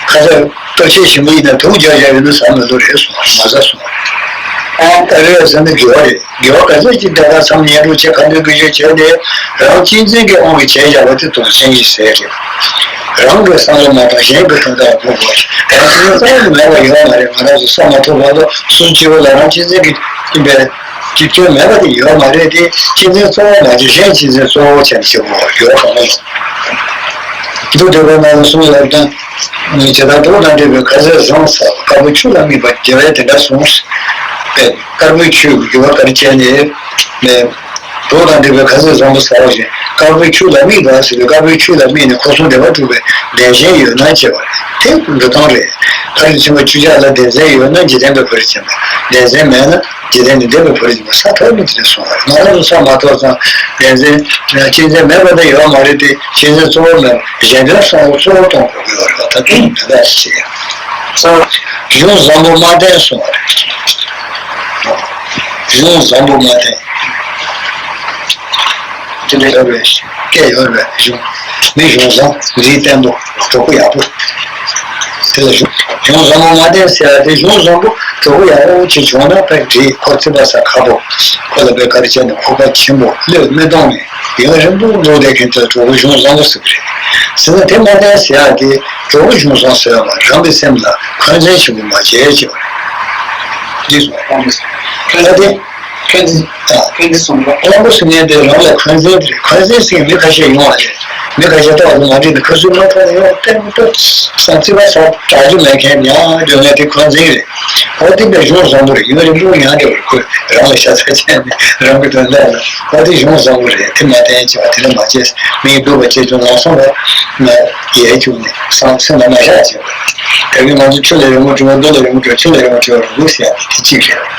ཁ་ཟས་སྟོབས་ཆེན་ཞིམ་པོ་ཡིན་ན་དུག་རྒྱག་བྱ་ཡོད་ན་ཟ་མི་ལོ་རེད་གསུངས་པ་རེད། མ་ཟ་གསུངས་པ་རེད། ཨ་ད་རེས་ཟ་ན་དགེ་བ་རེད། དགེ་བ་ག་ཚོད་ཅིག་འདི་ག་མཚམས་བསྙེན་སྒྲུབ་བྱས་ཁ་འདོན་དགེ་སྦྱོར་བྱས་ཏེ་རང་གཅེས་འཛིན་གྱི་དབང་གིས་བྱས་བཞག་པ་དེ་དུག་ཅན་གྱི་ཟས་རེད། རང་གི་བསམ་བློ་མ་གཏོགས་གཞན་གྱི་དོན་དག་ལ་དགོངས་པ་རང་གཅེས་འཛིན་རྩ་བ་ནས་མེད་པ་ཡོད་མ་རེད། ང་རང་ཚོ་ས་མ་ཐོབ་བར་དུ་སོ་སོ་སྤྱི་བོ་ལ་རང་གཅེས་འཛིན་གྱི་ཡིན་པའི་གཅིག་མཐུན་མེད་པ་དེ་ཡོད་མ་རེད་དེ། གཅེས་འཛིན་གཙོ་བོ་མ་བྱེད་གཞན་གཅེས་འཛིན་གཙོ་བོ་བྱས་ནས་བྱེད་དགོས་པ་ཡོད་གང་ཡོད། མདོ་སྡེ་པའི་ནང་ལ་གསུངས་ཡོད་དང་། ཇི་ལྟར་དུག་དང་འདྲེས་པའི་ཁ་ཟས་བཟང་ཟ་བ། དཀར་པོའི་ཆུ་ལ་དམིགས་པ་རྒྱལ་བས་དེ་འདྲ་གསུངས། དཀར་པོའི་ཆུ་དགེ་བ་ག་རེ་བྱས་ནས། དུག་དང་འདྲེས་པའི་ཁ་ཟས་བཟང་པོ་ཟ་བ་བཞིན་དཀར་པོའི་ཆུ་ལ་དམིགས་པ་ཟེར་བའི་དཀར་པོའི་ཆུ་ལ་དམིགས་ནས་འཁོར་གསུམ་བདེ་བ་སྒྲུབ་པའི་བདེན་ཞེན་ཡོད་ན་བྱེད་པ་དེ་འགྲོ་སྟངས་རེད། ཕ་རོལ་ཏུ་ཕྱིན་པ་བཅུ་ཆ་ལ་བདེན་འཛིན་ཡོད་ན་འཇིག་རྟེན་པའི་ཕ་རོལ་ཕྱིན་པ། བདེན་འཛིན་མེད་ན་འཇིག་རྟེན་ནས་འདས་པའི་ཕ་རོལ་ཕྱིན་པ་ས་ཐོབ་ནས་དེ་ནས་སོང་བ་རེད། ང་རང་ཚོ་ས་མ་ཐོབ་ཙང་བདེན་འཛིན་གཅེས་འཛིན་མེད་པ་དེ་ཡོད་མ་རེད་དེ། གཅེས་འཛིན་གཙོ་བོ་མེད་པ་གཞན་དོན་གཙོ་བོ་གཙོ་བོ་གཏོང་དགོས་ཀྱི་ཡོད་རེད་བ། ད་དེ་འདི་འདྲ་ཞིག་བྱེད་ཡ། གཞུང་བཟང་པོ་མ་བསྟེན་གསུངས་པ་རེད། གཞུང་བཟང་པོ་མ་བསྟེན། དེ་འདྲ་ཡོད་རེད། སྐད་ཡོད་རེད། གཞུང་མི་གཞུང་བཟང་འདྲིས་བརྟན་པོ་གྲོགས་པོ་ཡག་པོ། དེ་ལ་གཞུང་གཞུང་བཟང་པོ་མ་བསྟེན་ཟེར་ཡ་དེ་གཞུང་བཟང་པོ་གྲོགས་པོ་ཡག་པོ་ཅིག་བྱུང་ན་ཕར་འདྲིས་ཁོ་རྩིས་པ་ཟ་ཁ་པོ། ཁོ་ལ་བས་ག་རེ་བྱས་ནས་ཁོག་པ་ཆེན་པོ་བློས་མི་གཏོང་ནས། ཡུན་རིང་པོ་འགྲོ་བསྡད་མཁན་དེ་གྲོགས་པོ་གཞུང་བཟང་པོ་ཟེར་གི་རེད། ཟེར་ན་དེ་མ་བསྟེན་ཟེར་ཡག་དེ་གྲོགས་པོ་གཞུང་བཟང་ཟེར་ཡག་མ་རེད། རང་གི་སེམས་ལ་འཁོན་འཛིན་ཆེན་པོ་མ་བྱེད་ཅེས་པ་རེད། འདི་སོང་། ད་དེ་འཁོན་འཛིན། ཨ། འཁོན་འཛིན་སོང་རེད། དབང་པོ་སུ་ཉན་དེ་རང་ལ་འཁོན་འཛིན་དེ་རེད། འཁོན་འཛིན་ཟེར་མི་ཁ་ཤས་ཡོང་བ་རེད། མི་ཁ་ཤས་ཏོག་ཙམ་མ་འགྲིག་ན་ཁ་སུའི་མ་ཐོག་ནས་ཡོང་བ་ཏན་ཏན་སང་རྩིས་པ་ཟ་དྲག་རྒྱུ་མེད་མཁན་ཉག་འགྲོ་མཁན་དེ་འཁོན་འཛིན་རེད། འོ་དེ་འདྲ་གཞུང་བཟང་པོ་རེད། ཡུན་རིང་པོ་མྱངས་བསྡད་པ་རེད། ཁོས་རང་ལ་ཤ་ཚ་བྱས་ནས་རང་གི་དོན་དག་ལ། འོ་དེ་གཞུང་བཟང་པོ་རེད། དེ་མ་བསྟེན་བྱས་པ་དེ་ལ་མ་བྱས། མི་ཡི་སྡུག་པ་བྱས་ཀྱང་ལམ་སང་བ་ཡལ་བཅུག་ནས་སེམས་ལ་མ་བཞག་བྱས་པ་རེད། དེ་གིན་ང་ཚོ་ཆུ་ལས་རིང་པོ་བྲི་བ་རྡོ་ལས་རིང་པོ་བྲི་བ་ཆུ་ལས་རིང་པོ་བྲི་བ་རུང་ཟེར་ཡ་དེ་གཅིག་རེད།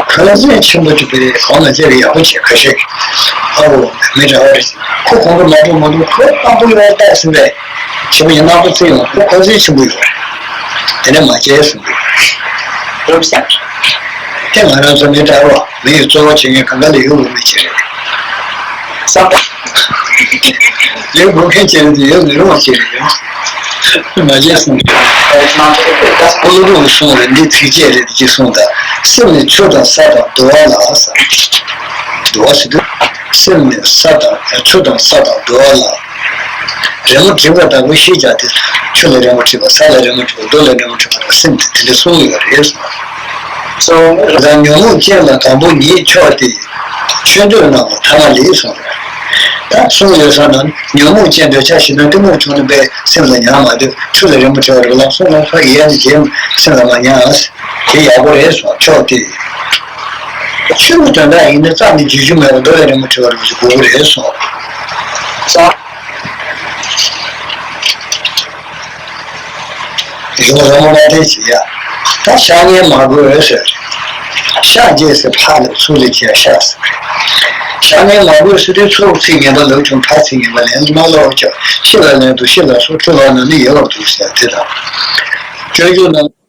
འཁོན་འཛིན་ཆེན་པོ་དེ་བས་གང་ལ་བྱས་པའི་ཡག་པོ་བྱས་ཁ་ཤས་ཀྱིས་ཨ་འོ་མི་འདྲ་བ་རེད། ཁོ་གོང་དུ་མ་འགྲོ་མ་འགྲོ་ཁོ་དཔང་པོ་ཡོད་ལྟ་ཟིན་པས། ཆེན་པོ་ཡིན་ནག་པོ་བརྩིས་ཡོང་ཁོ་འཁོན་འཛིན་ཆེན་པོ་ཡོད་རེད། དེ་ནས་མ་བྱས་གསུངས་པས། དེ་ང་རང་ཚོ་མི་འདྲ་བ་མི་ཡི་གཙོ་བོ་བྱེད་མཁན་གང་ག་ལས་ཡོད་མི་བྱེད་རེད། བསམ་པ། ལས་དགོས་མཁན་བྱེད་རེད་དེ་ཡོད་མི་རུང་བ་བྱེད་རེད། མ་བྱས་གསུངས་པས། ཀླུ་སྒྲུབ་གསུངས་རེད། འདི་ཚིགས་བཅད་རེད་ཅེས་གསུངས་དང་། སེམས་ནི་ཆུ་དང་ས་དང་རྡོ་བ་ལ། འདུལ་བ་ཟེར་དུས། སེམས་ནི་ས་དང་ཆུ་དང་ས་དང་རྡོ་བ་ལ། རི་མོ་བྲིས་པ་དང་པོ་ཤེས་བྱ་དེ། ཆུ་ལ་རི་མོ་བྲིས་པ། ས་ལ་རི་མོ་བྲིས་པ། རྡོ་ལ་རི་མོ་བྲིས་པ་དང་སེམས་དེ་དེ་འདྲ་གསུངས་ཡོད་རེད། སོ་རང་ཉོན་མོངས་ཅན་ལ་དང་པོ་ཉིད་མཆོག་སྟེ། ཆོས་འདོད་རྣམས་ལ་ཐ་མ་ལས་གསུངས་རེད། ད་གསུངས་ཡོད་ས་ན་ཉོན་མོངས་ཅན་འདོད་ཆགས་ཞེ་སྡང་གཏི་མུག་བྱུང་ནས་པས་སེམས་ལ་ཉར་མ་འདོད། ཆུ་ལ་རི་མོ་བྲིས་པ་རེད། ལམ་སང་ལམ་ཁ་ཡལ་ནས་རྗེས་སེམས་ལ་མ་ཉར། དེ་ཡག་པོ་རེད་སོང་ཆོག་སྟེ། ཆོས་ཀྱི་དོན་དག་ཡིན་ན་རྩ་ནས་བརྗོད་རྒྱུ་མེད་པར་རྡོ་ལ་རི་མོ་བྲིས་པ་རུ་ཞིག་དགོས་ཀྱི་རེད་སོང་། ས། གཞུང་རོ་མ་མ་བསྟན་ཞིག་ཡ། ད་ཤ་ཉེ་མ་དགོས་ཟེར། ཤ་རྗེས་སུ་ཕ་ལ་ཚུར་ལ་བྱས་ཤ་ཟེར། ཤ་ནི་ལ་བོས་སུ་དེ་ཚུར་ཚིག་ངན་པ་ལབ་ཀྱང་ཕ་ཚིག་ངན་པ་ལན་མ་ལོག་ཀྱང་ཤི་ལ་ལན་དུ་ཤི་ལ་སོགས་འཁྲུལ་བ་རྣམས་ནི་ཡལ་བར་འདུག་ཟེར་དེ་དང་། སྤྱོད་འཇུག་རྣམས།